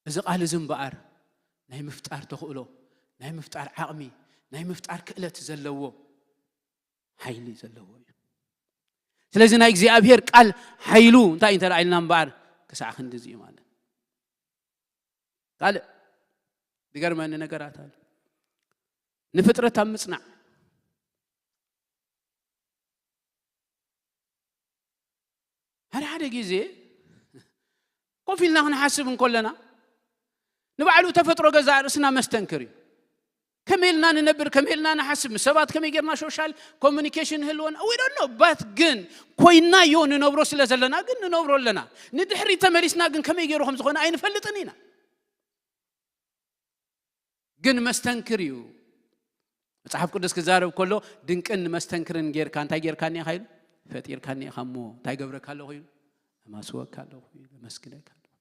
እዚ ቃል እዚ እምበኣር ናይ ምፍጣር ተኽእሎ፣ ናይ ምፍጣር ዓቕሚ፣ ናይ ምፍጣር ክእለት ዘለዎ ሓይሊ ዘለዎ እዩ። ስለዚ ናይ እግዚኣብሔር ቃል ሓይሉ እንታይ እንተ ኢልና እምበኣር ክሳዕ ክንድዚ እዩ ማለት። ካልእ ዝገርመኒ ነገራት ኣሎ። ንፍጥረት ኣብ ምጽናዕ ሓደ ሓደ ግዜ ኮፍ ኢልና ክንሓስብ እንከለና ንባዕሉ ተፈጥሮ ገዛእ ርእስና መስተንክር እዩ። ከመይ ኢልና ንነብር፣ ከመይ ኢልና ንሓስብ፣ ምስ ሰባት ከመይ ጌርና ሶሻል ኮሙኒኬሽን ንህልወና፣ we don't know። ባት ግን ኮይናዮ ንነብሮ ስለ ዘለና ግን ንነብሮ ኣለና። ንድሕሪት ተመሊስና ግን ከመይ ገይሩ ከም ዝኾነ ኣይንፈልጥን ኢና። ግን መስተንክር እዩ። መጽሓፍ ቅዱስ ክዛረብ ከሎ ድንቅን መስተንክርን ጌርካ እንታይ ጌርካኒ ኢኻ ኢሉ? ፈጢርካኒ ኢኻ እሞ እንታይ ገብረካ ኣለኹ ኢሉ? እማስወካ ኣለኹ ኢሉ፣ እመስግነካ ኣለኹ።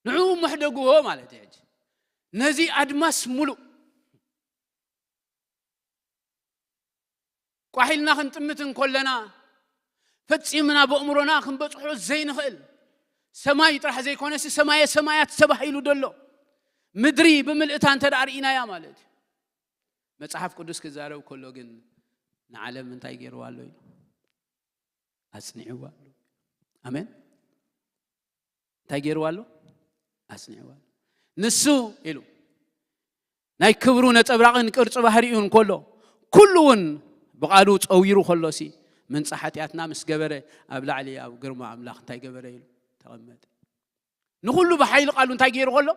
ንዕኡ መሕደግዎ ማለት እዩ። ሕጂ ነዚ ኣድማስ ሙሉእ ቋሕ ኢልና ክንጥምት እንከለና ፈጺምና በእምሮና ክንበጽሖ ዘይንኽእል ሰማይ ጥራሕ ዘይኮነሲ ሰማየ ሰማያት ተባሂሉ ዘሎ ምድሪ ብምልእታ እንተ ደኣ ርኢናያ ማለት እዩ። መጽሓፍ ቅዱስ ክዛረብ ከሎ ግን ንዓለም እንታይ ገይርዋ ኣሎ ኢሉ? ኣጽኒዕዋ ኣሎ። ኣሜን። እንታይ ገይርዋ ኣሎ? ኣጽኒዕዋ ኣሎ። ንሱ ኢሉ ናይ ክብሩ ነጸብራቕን ቅርጺ ባህሪኡን ከሎ፣ ኩሉ እውን ብቓሉ ጸዊሩ ከሎሲ፣ ምንጻ ሓጢኣትና ምስ ገበረ፣ ኣብ ላዕሊ ኣብ ግርማ ኣምላኽ እንታይ ገበረ ኢሉ ተቐመጠ። ንኹሉ ብሓይሊ ቃሉ እንታይ ገይሩ ከሎ?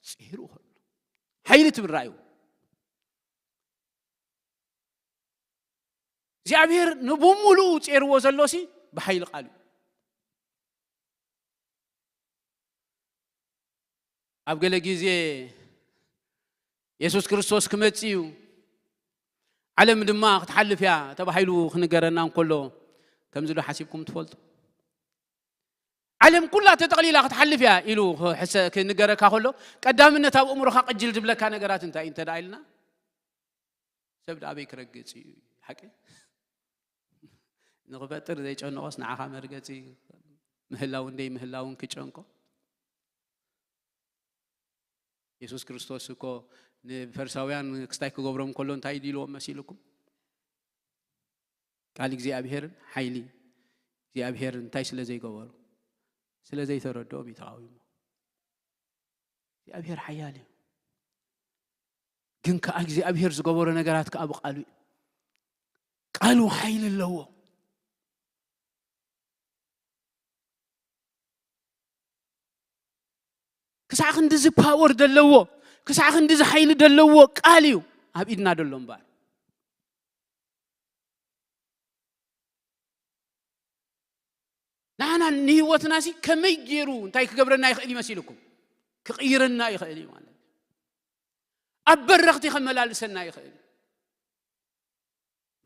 ጺሩ ከሎ። ሓይሊ ትብል ራእዩ። እግዚኣብሔር ንብሙሉኡ ጼርዎ ዘሎሲ ብሓይሊ ቃሉ እዩ። ኣብ ገለ ግዜ የሱስ ክርስቶስ ክመጽእ እዩ፣ ዓለም ድማ ክትሓልፍ እያ ተባሂሉ ክንገረና እንከሎ፣ ከምዚ ዶ ሓሲብኩም ትፈልጡ? ዓለም ኩላ ተጠቕሊላ ክትሓልፍ እያ ኢሉ ክሕሰ-፣ ክንገረካ ከሎ፣ ቀዳምነት ኣብ ኣእምሮኻ ቅጅል ዝብለካ ነገራት እንታይ እዩ እንተ ደኣ ኢልና፣ ሰብ ደኣ ኣበይ ክረግጽ እዩ? ሓቂ ንኽፈጥር ዘይጨንቆስ ንዓኻ መርገጺ ምህላውን ደይ ምህላውን ክጨንቆ። የሱስ ክርስቶስ እኮ ንፈሪሳውያን ክስታይ ክገብሮም ከሎ እንታይ ኢልዎም መሲልኩም? ቃል እግዚኣብሔርን ሓይሊ እግዚኣብሔር እንታይ ስለ ዘይገበሩ? ስለ ዘይተረድኦም እዩ ተቓዊሞ። እግዚኣብሔር ሓያል እዩ። ግን ከኣ እግዚኣብሔር ዝገበሮ ነገራት ከኣ ብቃሉ እዩ። ቃሉ ሓይሊ ኣለዎ። ክሳዕ ክንድዚ ፓወር ዘለዎ፣ ክሳዕ ክንድዚ ሓይሊ ዘለዎ ቃል እዩ ኣብ ኢድና ደሎ እምበኣር። ንዓና ንህይወትናሲ ከመይ ገይሩ እንታይ ክገብረና ይኽእል ይመሲልኩም? ክቕይረና ይኽእል እዩ ማለት እዩ። ኣብ በረኽቲ ከመላልሰና ይኽእል እዩ።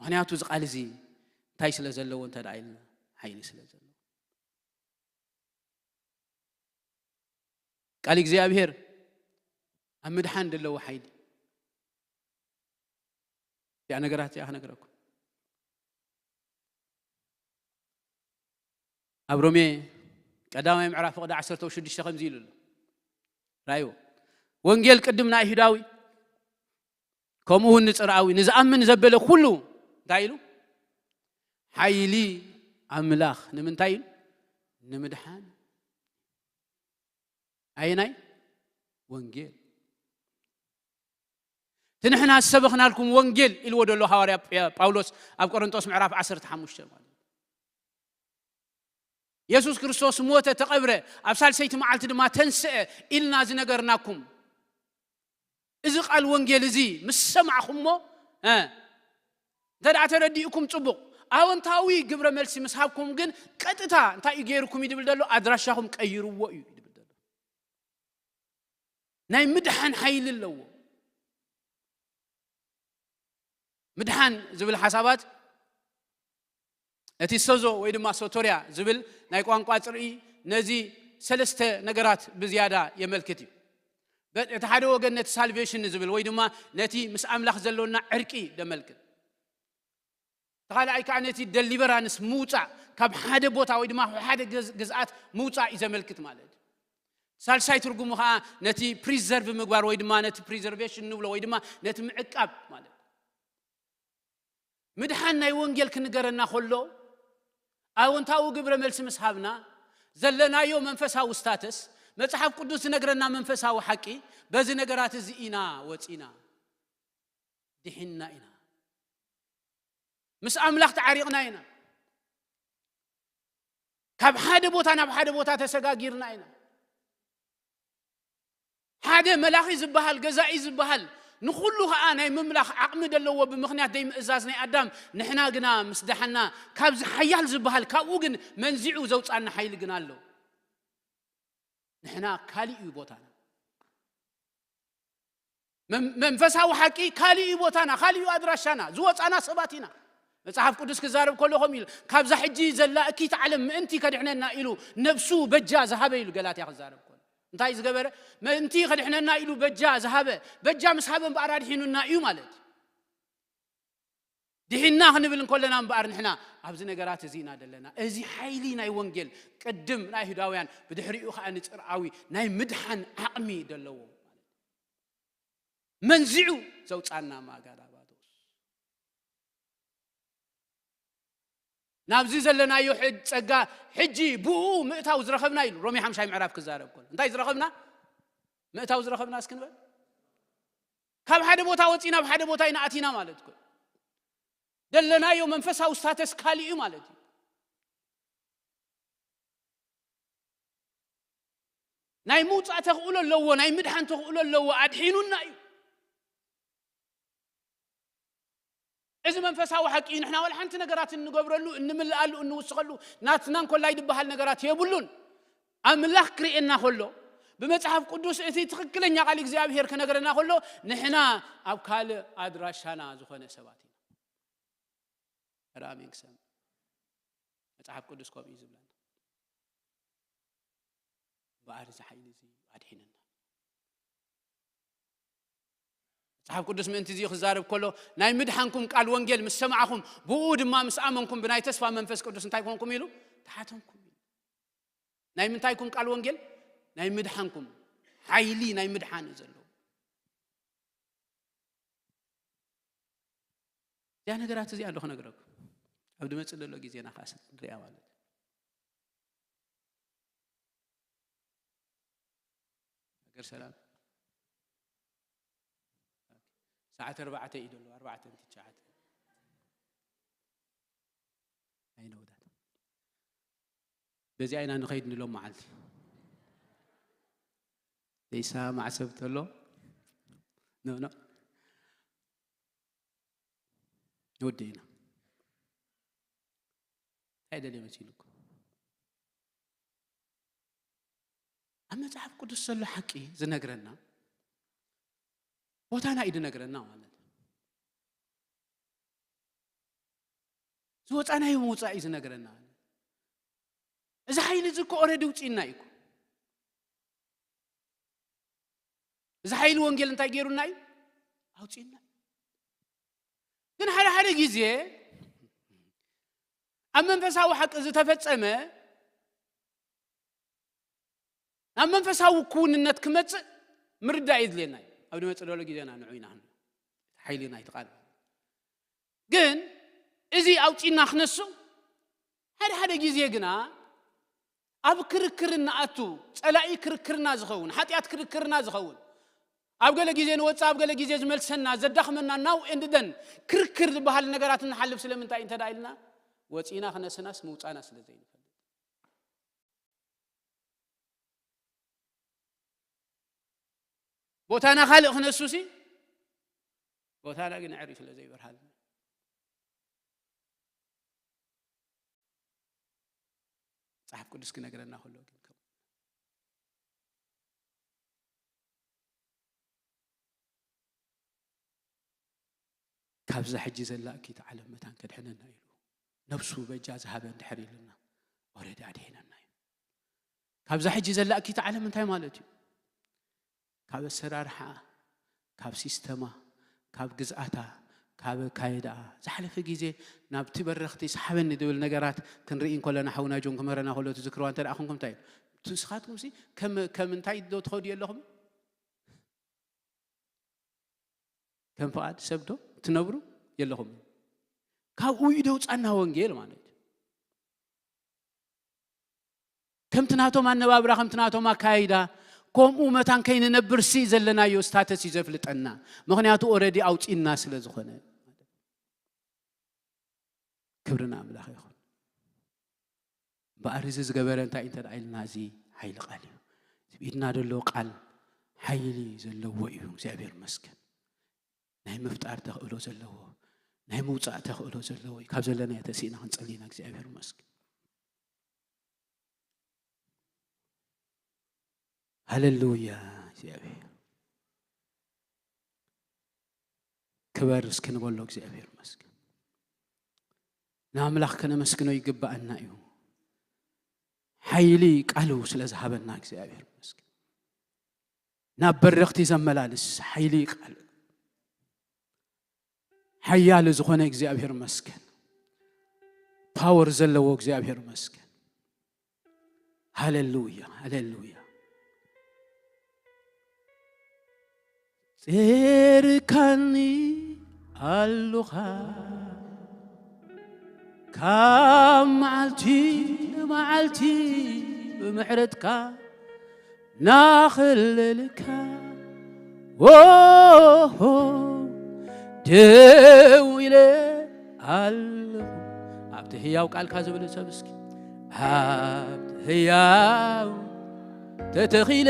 ምኽንያቱ እዚ ቃል እዚ እንታይ ስለ ዘለዎ እንተ ደኣ ኢልና፣ ሓይሊ ስለ ዘለዎ። ቃል እግዚኣብሔር ኣብ ምድሓን ዘለዎ ሓይሊ እዚኣ ነገራት እዚኣ ክነግረኩም። ኣብ ሮሜ ቀዳማይ ምዕራፍ ፍቕዲ ዓሰርተ ሽዱሽተ ከምዚ ኢሉ ኣሎ። ራእይዎ። ወንጌል ቅድም ንኣይሁዳዊ፣ ከምኡ እውን ንጽርኣዊ፣ ንዝኣምን ዘበለ ኩሉ እንታይ ኢሉ? ሓይሊ ኣምላኽ ንምንታይ ኢሉ? ንምድሓን። ኣየናይ? ወንጌል። እቲ ንሕና ዝሰበኽናልኩም ወንጌል ኢልዎ ዘሎ ሃዋርያ ጳውሎስ ኣብ ቆሮንጦስ ምዕራፍ ዓሰርተ ሓሙሽተ ማለት እዩ። የሱስ ክርስቶስ ሞተ፣ ተቐብረ፣ ኣብ ሳልሰይቲ መዓልቲ ድማ ተንስአ ኢልና ዝነገርናኩም እዚ ቃል ወንጌል እዚ ምስ ሰማዕኹሞ፣ እ፣ እንተ ደኣ ተረዲእኩም ጽቡቕ፣ ኣወንታዊ ግብረ መልሲ ምስ ሃብኩም ግን ቀጥታ እንታይ እዩ ገይርኩም እዩ ድብል ዘሎ? ኣድራሻኹም ቀይርዎ እዩ ድብል ዘሎ። ናይ ምድሓን ሓይሊ ኣለዎ። ምድሓን ዝብል ሓሳባት እቲ ሶዞ ወይ ድማ ሶቶርያ ዝብል ናይ ቋንቋ ጽርኢ ነዚ ሰለስተ ነገራት ብዝያዳ የመልክት እዩ። በ-፣ እቲ ሓደ ወገን ነቲ ሳልቬሽን ዝብል ወይ ድማ ነቲ ምስ ኣምላኽ ዘሎና ዕርቂ ደመልክት። እቲ ካልኣይ ከዓ ነቲ ደሊቨራንስ ምውፃእ፣ ካብ ሓደ ቦታ ወይ ድማ ካብ ሓደ ግዝ-፣ ግዝኣት ምውፃእ እዩ ዘመልክት ማለት እዩ። ሳልሳይ ትርጉሙ ከዓ ነቲ ፕሪዘርቭ ምግባር ወይ ድማ ነቲ ፕሪዘርቬሽን ንብሎ ወይ ድማ ነቲ ምዕቃብ ማለት እዩ። ምድሓን ናይ ወንጌል ክንገረና ከሎ ኣወንታዊ ግብረ መልሲ ምስ ሃብና ዘለናዮ መንፈሳዊ ስታተስ መጽሓፍ ቅዱስ ዝነግረና መንፈሳዊ ሓቂ በዚ ነገራት እዚ ኢና ወፂና ድሒንና ኢና። ምስ ኣምላኽ ተዓሪቕና ኢና። ካብ ሓደ ቦታ ናብ ሓደ ቦታ ተሰጋጊርና ኢና። ሓደ መላኺ ዝበሃል፣ ገዛኢ ዝበሃል፣ ንኹሉ ኸኣ ናይ ምምላኽ ዓቕሚ ደለዎ ብምኽንያት ደይምእዛዝ ናይ ኣዳም፣ ንሕና ግና ምስ ደሓና ካብዚ ሓያል ዝበሃል ካብኡ ግን መንዚዑ ዘውጻና ሓይሊ ግና ኣሎ። ንሕና ካሊእ እዩ ቦታና። መን-፣ መንፈሳዊ ሓቂ ካሊእ እዩ ቦታና፣ ካሊእ እዩ ኣድራሻና፣ ዝወጻና ሰባት ኢና። መጽሓፍ ቅዱስ ክዛረብ ከሎ ከምኡ ኢሉ፣ ካብዛ ሕጂ ዘላ እኪት ዓለም ምእንቲ ከድሕነና ኢሉ ነብሱ በጃ ዝሃበ ኢሉ ገላትያ ክዛረብ ከሎ። እንታይ ዝገበረ? ምእንቲ ከድሕነና ኢሉ በጃ ዝሃበ፣ በጃ ምስ ሃበ እምበኣር ኣድሒኑና እዩ ማለት እዩ። ድሒንና ክንብል እንከለና እምበኣር ንሕና ኣብዚ ነገራት እዚ ኢና ዘለና። እዚ ሓይሊ ናይ ወንጌል ቅድም ንኣይሁዳውያን ብድሕሪኡ ኸኣ ንጽርኣዊ ናይ ምድሓን ዓቕሚ ደለዎ ማለት እዩ። መንዚዑ ዘውጻና ማጋዳባቶስ ናብዚ ዘለናዮ ሕጅ-፣ ጸጋ ሕጂ ብኡ ምእታው ዝረኸብና ኢሉ ሮሜ ሓምሻይ ምዕራፍ ክዛረብ ከሎ እንታይ ዝረኸብና? ምእታው ዝረኸብና እስኪ ንበል። ካብ ሓደ ቦታ ወጺና ኣብ ሓደ ቦታ ኢና ኣቲና ማለት እኮ እዩ። ዘለናዮ መንፈሳዊ ስታተስ ካሊእ እዩ ማለት እዩ። ናይ ምውጻእ ተኽእሎ ኣለዎ፣ ናይ ምድሓን ተኽእሎ ኣለዎ፣ ኣድሒኑና እዩ። እዚ መንፈሳዊ ሓቂ እዩ። ንሕና ዋላ ሓንቲ ነገራት እንገብረሉ፣ እንምልኣሉ፣ እንውስኸሉ ናትና እንኮላይ ዝበሃል ነገራት የብሉን። ኣምላኽ ክርእየና ከሎ፣ ብመጽሓፍ ቅዱስ እቲ ትኽክለኛ ቃል እግዚኣብሔር ክነግረና ከሎ፣ ንሕና ኣብ ካልእ ኣድራሻና ዝኾነ ሰባት ኢና። ኧረ ኣሜን ክሰምዕ። መጽሓፍ ቅዱስ ከምኡ እዩ ዝብለና። እምበኣር እዚ ሓይሊ እዚ ኣድሒንና። መጽሓፍ ቅዱስ ምእንቲ እዚ ክዛረብ ከሎ፣ ናይ ምድሓንኩም ቃል ወንጌል ምስ ሰማዕኹም፣ ብኡ ድማ ምስ ኣመንኩም፣ ብናይ ተስፋ መንፈስ ቅዱስ እንታይ ኮንኩም ኢሉ? ተሓተምኩም ኢሉ። ናይ ምንታይኩም ቃል ወንጌል? ናይ ምድሓንኩም። ሓይሊ ናይ ምድሓን እዩ ዘለዎ። እዚኣ ነገራት እዚኣ ኣሎ ክነግረኩም። ኣብ ዝመጽእ ዘሎ ግዜና ከኣ ንሪኣ ማለት እዩ። ሃገር ሰላም። ሰዓት ኣርባዕተ እዩ ዘሎ፣ ኣርባዕተ ትሽዓተ። ኣይነውዳት። በዚኣ ኢና ንኸይድ ንሎም መዓልቲ። ዘይሰማዕ ሰብ ተሎ፣ ኖ፣ ኖ። ንወዲ ኢና። እንታይ ደልየ መሲሉኩም? ኣብ መጽሓፍ ቅዱስ ዘሎ ሓቂ ዝነግረና፣ ቦታና እዩ ዝነግረና ማለት እዩ። ዝወጻናዮ ምውጻእ እዩ ዝነግረና። እዚ ሓይሊ እዚ እኮ ኦረዲ ውጺእና እዩ እኮ። እዚ ሓይሊ ወንጌል እንታይ ገይሩና እዩ? ኣውጺእና እዩ። ግን ሓደ ሓደ ግዜ ኣብ መንፈሳዊ ሓቂ ዝተፈጸመ፣ ናብ መንፈሳዊ ክውንነት ክመጽእ ምርዳእ የድልየና እዩ። ኣብ ዝመጽእ ዘሎ ግዜና ንዑ ኢና ክንብል። ሓይሊ ናይቲ ቃል። ግን እዚ ኣውጺእና ክነሱ፣ ሓደ ሓደ ግዜ ግና ኣብ ክርክር እንኣቱ፣ ጸላኢ ክርክርና ዝኸውን፣ ሓጢኣት ክርክርና ዝኸውን፣ ኣብ ገለ ግዜ ንወጽእ፣ ኣብ ገለ ግዜ ዝመልሰና፣ ዘዳኽመና፣ ናው ኤንድ ደን ክርክር ዝበሃል ነገራት እንሓልፍ ስለምንታይ እንተ ደኣ ኢልና፣ ወጺእና ክነስናስ ምውጻና ስለ ዘይንፈልጥ። ቦታና ካልእ ክነሱሲ፣ ቦታና ግን ዕሪ ስለ ዘይበርሃልና። መጽሓፍ ቅዱስ ክነግረና ከሎ ግን ከም ካብዛ ሕጂ ዘላ እኪት ዓለም መታን ከድሕነና ኢሉ ነፍሱ በጃ ዝሃበ እንድሕር ኢሉና፣ ኦረዲ ኣድሒነና እዩ። ካብዛ ሕጂ ዘላ እኪት ዓለም እንታይ ማለት እዩ? ካብ ኣሰራርሓ፣ ካብ ሲስተማ፣ ካብ ግዝኣታ፣ ካብ ኣካየዳኣ፣ ዝሓለፈ ግዜ ናብቲ በረኽቲ ሰሓበኒ ዝብል ነገራት ክንርኢ እንከለና፣ ሓውና ጆን ክምህረና ከሎ ትዝክርዋ እንተ ደኣ ኮንኩም እንታይ እዩ? ንስኻትኩምሲ ከም፣ ከም እንታይ ዶ ትኸዱ የለኹም? ከም ፍቓድ ሰብ ዶ ትነብሩ የለኹም? ካብኡ እዩ ደውጻና ወንጌል ማለት እዩ። ከምቲ ናቶም ኣነባብራ፣ ከምቲ ናቶም ኣካይዳ፣ ከምኡ መታን ከይንነብር ሲ ዘለናዮ ስታተስ እዩ ዘፍልጠና። ምኽንያቱ ኦረዲ ኣውጺእና ስለ ዝኾነ። ክብሪ ንኣምላኽ ይኹን። እምበኣር እዚ ዝገበረ እንታይ እንተ ደኣ ኢልና፣ እዚ ሓይሊ ቃል እዩ። እዚ ብኢድና ዘሎ ቃል ሓይሊ ዘለዎ እዩ። እግዚኣብሔር ይመስገን። ናይ ምፍጣር ተኽእሎ ዘለዎ፣ ናይ ምውጻእ ተኽእሎ ዘለዎ እዩ። ካብ ዘለናዮ ተሲእና ክንጸሊ ኢና። እግዚኣብሔር ይመስገን። ሃሌሉያ። እግዚኣብሔር ክበር እስኪ ንበሎ። እግዚኣብሔር ይመስገን። ንኣምላኽ ከነመስግኖ ይግብኣና እዩ። ሓይሊ ቃሉ ስለ ዝሃበና እግዚኣብሔር ይመስገን። ናብ በረኽቲ ዘመላልስ ሓይሊ ቃል፣ ሓያል ዝኾነ እግዚኣብሔር ይመስገን። ፓወር ዘለዎ እግዚኣብሔር ይመስገን። ሃሌሉያ፣ ሃሌሉያ። ጼርካኒ ኣሉኻ ካብ መዓልቲ ንመዓልቲ ብምሕረትካ ናኽልልካ ኦሆ ደው ኢለ ኣለኹ። ኣብቲ ህያው ቃልካ ዝብል ሰብ እስኪ ኣብቲ ህያው ተተኺለ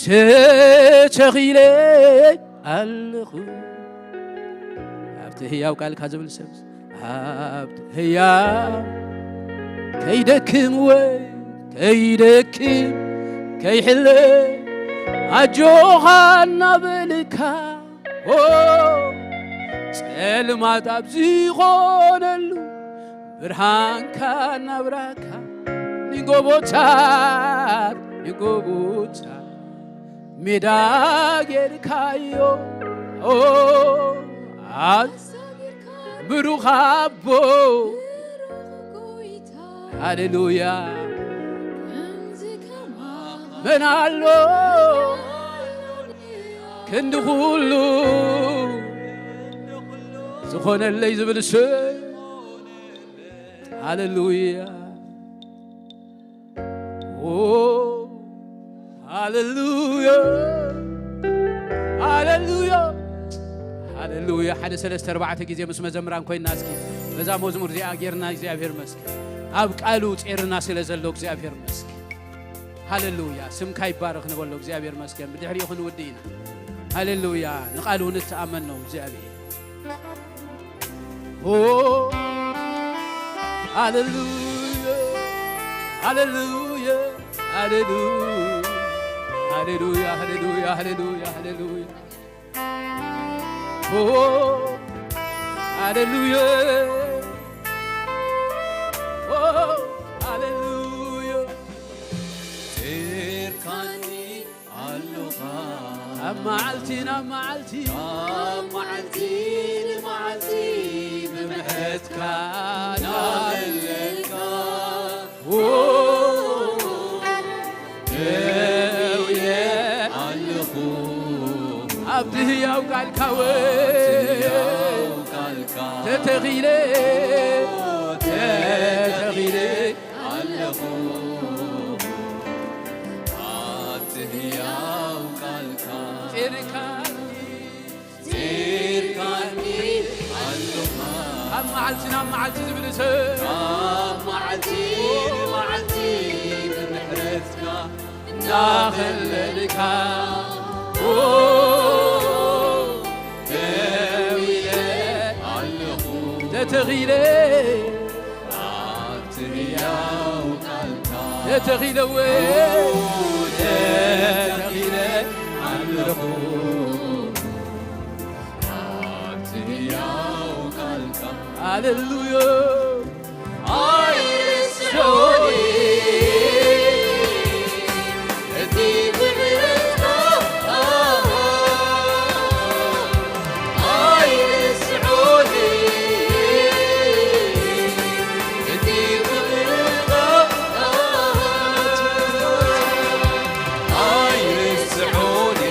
ተተኺለ ኣለኹ። ኣብቲ ህያው ቃልካ ዝብል ሰብ ኣብቲ ህያው ከይደክም ወይ ከይደክም ከይሕለ ኣጆኻ እናበልካ ኦ ጸልማት ኣብ ዝኾነሉ ብርሃንካ እናብራካ ንጎቦታት ንጎቦታት ሜዳ ጌርካዮ ኦ ኣዝ ብሩኽ ኣቦ ሃሌሉያ መን ኣሎ ክንዲ ኩሉ ዝኾነለይ ዝብል ሰብ ሃሌሉያ ኦ ሃሌሉያ ሃሌሉያ ሃሌሉያ። ሓደ ሰለስተ ኣርባዕተ ግዜ ምስ መዘምራን ኮይና እስኪ በዛ መዝሙር እዚኣ ጌርና እግዚኣብሔር መስገን ኣብ ቃሉ ጼርና ስለ ዘሎ እግዚኣብሔር መስገን። ሃሌሉያ ስምካ ይባረኽ ንበሎ እግዚኣብሔር መስገን። ብድሕሪኡ ክንውዲ ኢና። ሃሌሉያ። ንቓሉ ንተኣመን ነው እግዚኣብሔር። ኦ፣ ሃሌሉያ፣ ሃሌሉያ፣ ሃሌሉያ፣ ሃሌሉያ፣ ሃሌሉያ፣ ሃሌሉያ፣ ሃሌሉያ። ኦ፣ ሃሌሉያ፣ ኦ፣ ሃሌሉያ። ጼርካኒ ኣሎኻ። ኣብ መዓልቲ ናብ መዓልቲ፣ ካብ መዓልቲ ንመዓልቲ ብምሕረትካ ናበለልካ። ኦ፣ ደው ኢለ ኣለኹ። ኣብቲ ህያው ቃልካ ውን፣ ኣብቲ ህያው ቃልካ ተተኺለ፣ ተተኺለ ኣለኹ። ኣብቲ ህያው ቃልካ ጼርካኒ፣ ጼርካኒ ኣለኻ። ካብ መዓልቲ ናብ መዓልቲ ዝብል ሰብ፣ ካብ መዓልቲ ንመዓልቲ ብምሕረትካ እናኸለልካ፣ ኦ፣ ደው ኢለ ኣለኹ። ተተኺለ፣ ኣብቲ ህያው ቃልካ ተተኺለ፣ ኦ፣ ተተኺለ ኣለኹ። ኣብቲ ህያው ቃልካ። ሃሌሉያ። ኣይርስዑኒ እቲ ምሕረትካ። ኣይርስዑኒ እቲ ምሕረትካ። ኣይርስዑኒ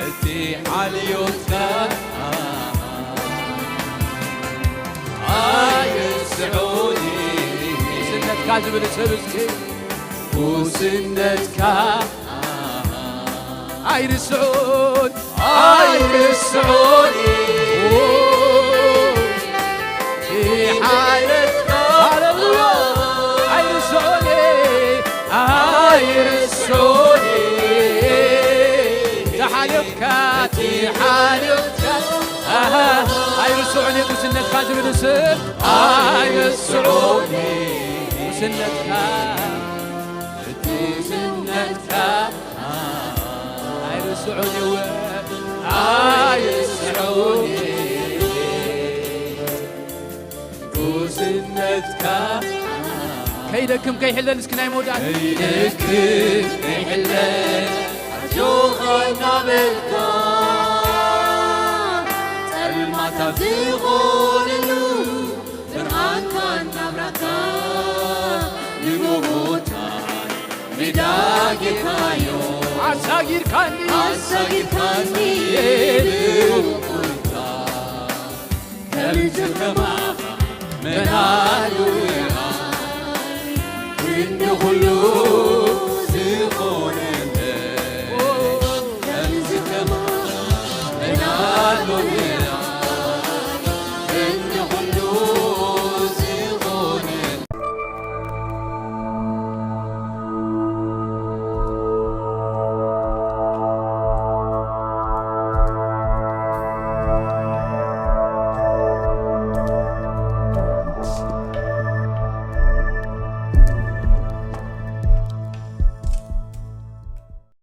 እቲ ሓልዮትካ ኣይርስዑኒ። ጉስነትካ ዝብል ሰብ እስኪ። ጉስነትካ ኣይርስዑን፣ ኣይርስዑኒ። እቲ ሓልዮትካ፣ ሃሌሉያ፣ ኣይርስዑኒ፣ ኣይርስዑኒ። እቲ ሓልዮትካ፣ እቲ ሓልዮትካ፣ ኣሃ፣ ኣይርስዑኒ ጉስነትካ ዝብል ስም፣ ኣይርስዑኒ ጉስነትካ፣ እቲ ጉስነትካ፣ ኣይርስዑኒ፣ ኣይርስዑኒ። ጉስነትካ ከይደክም ከይሕለል እስኪ ናይ መወዳእታ። ከይደክም ከይሕለል ኣጆኻ እናበልካ ጸልማት ኣብ ዝኾነሉ ብርሃንካ እናብራካ ንመሞታይ ሜዳ ጌርካዮ ኣሳጊርካኒ ኣሳጊርካኒ ብእኩልታ ከምዚ ከማኻ መን ኣሎ ይርኣይ ክንዲ ኩሉ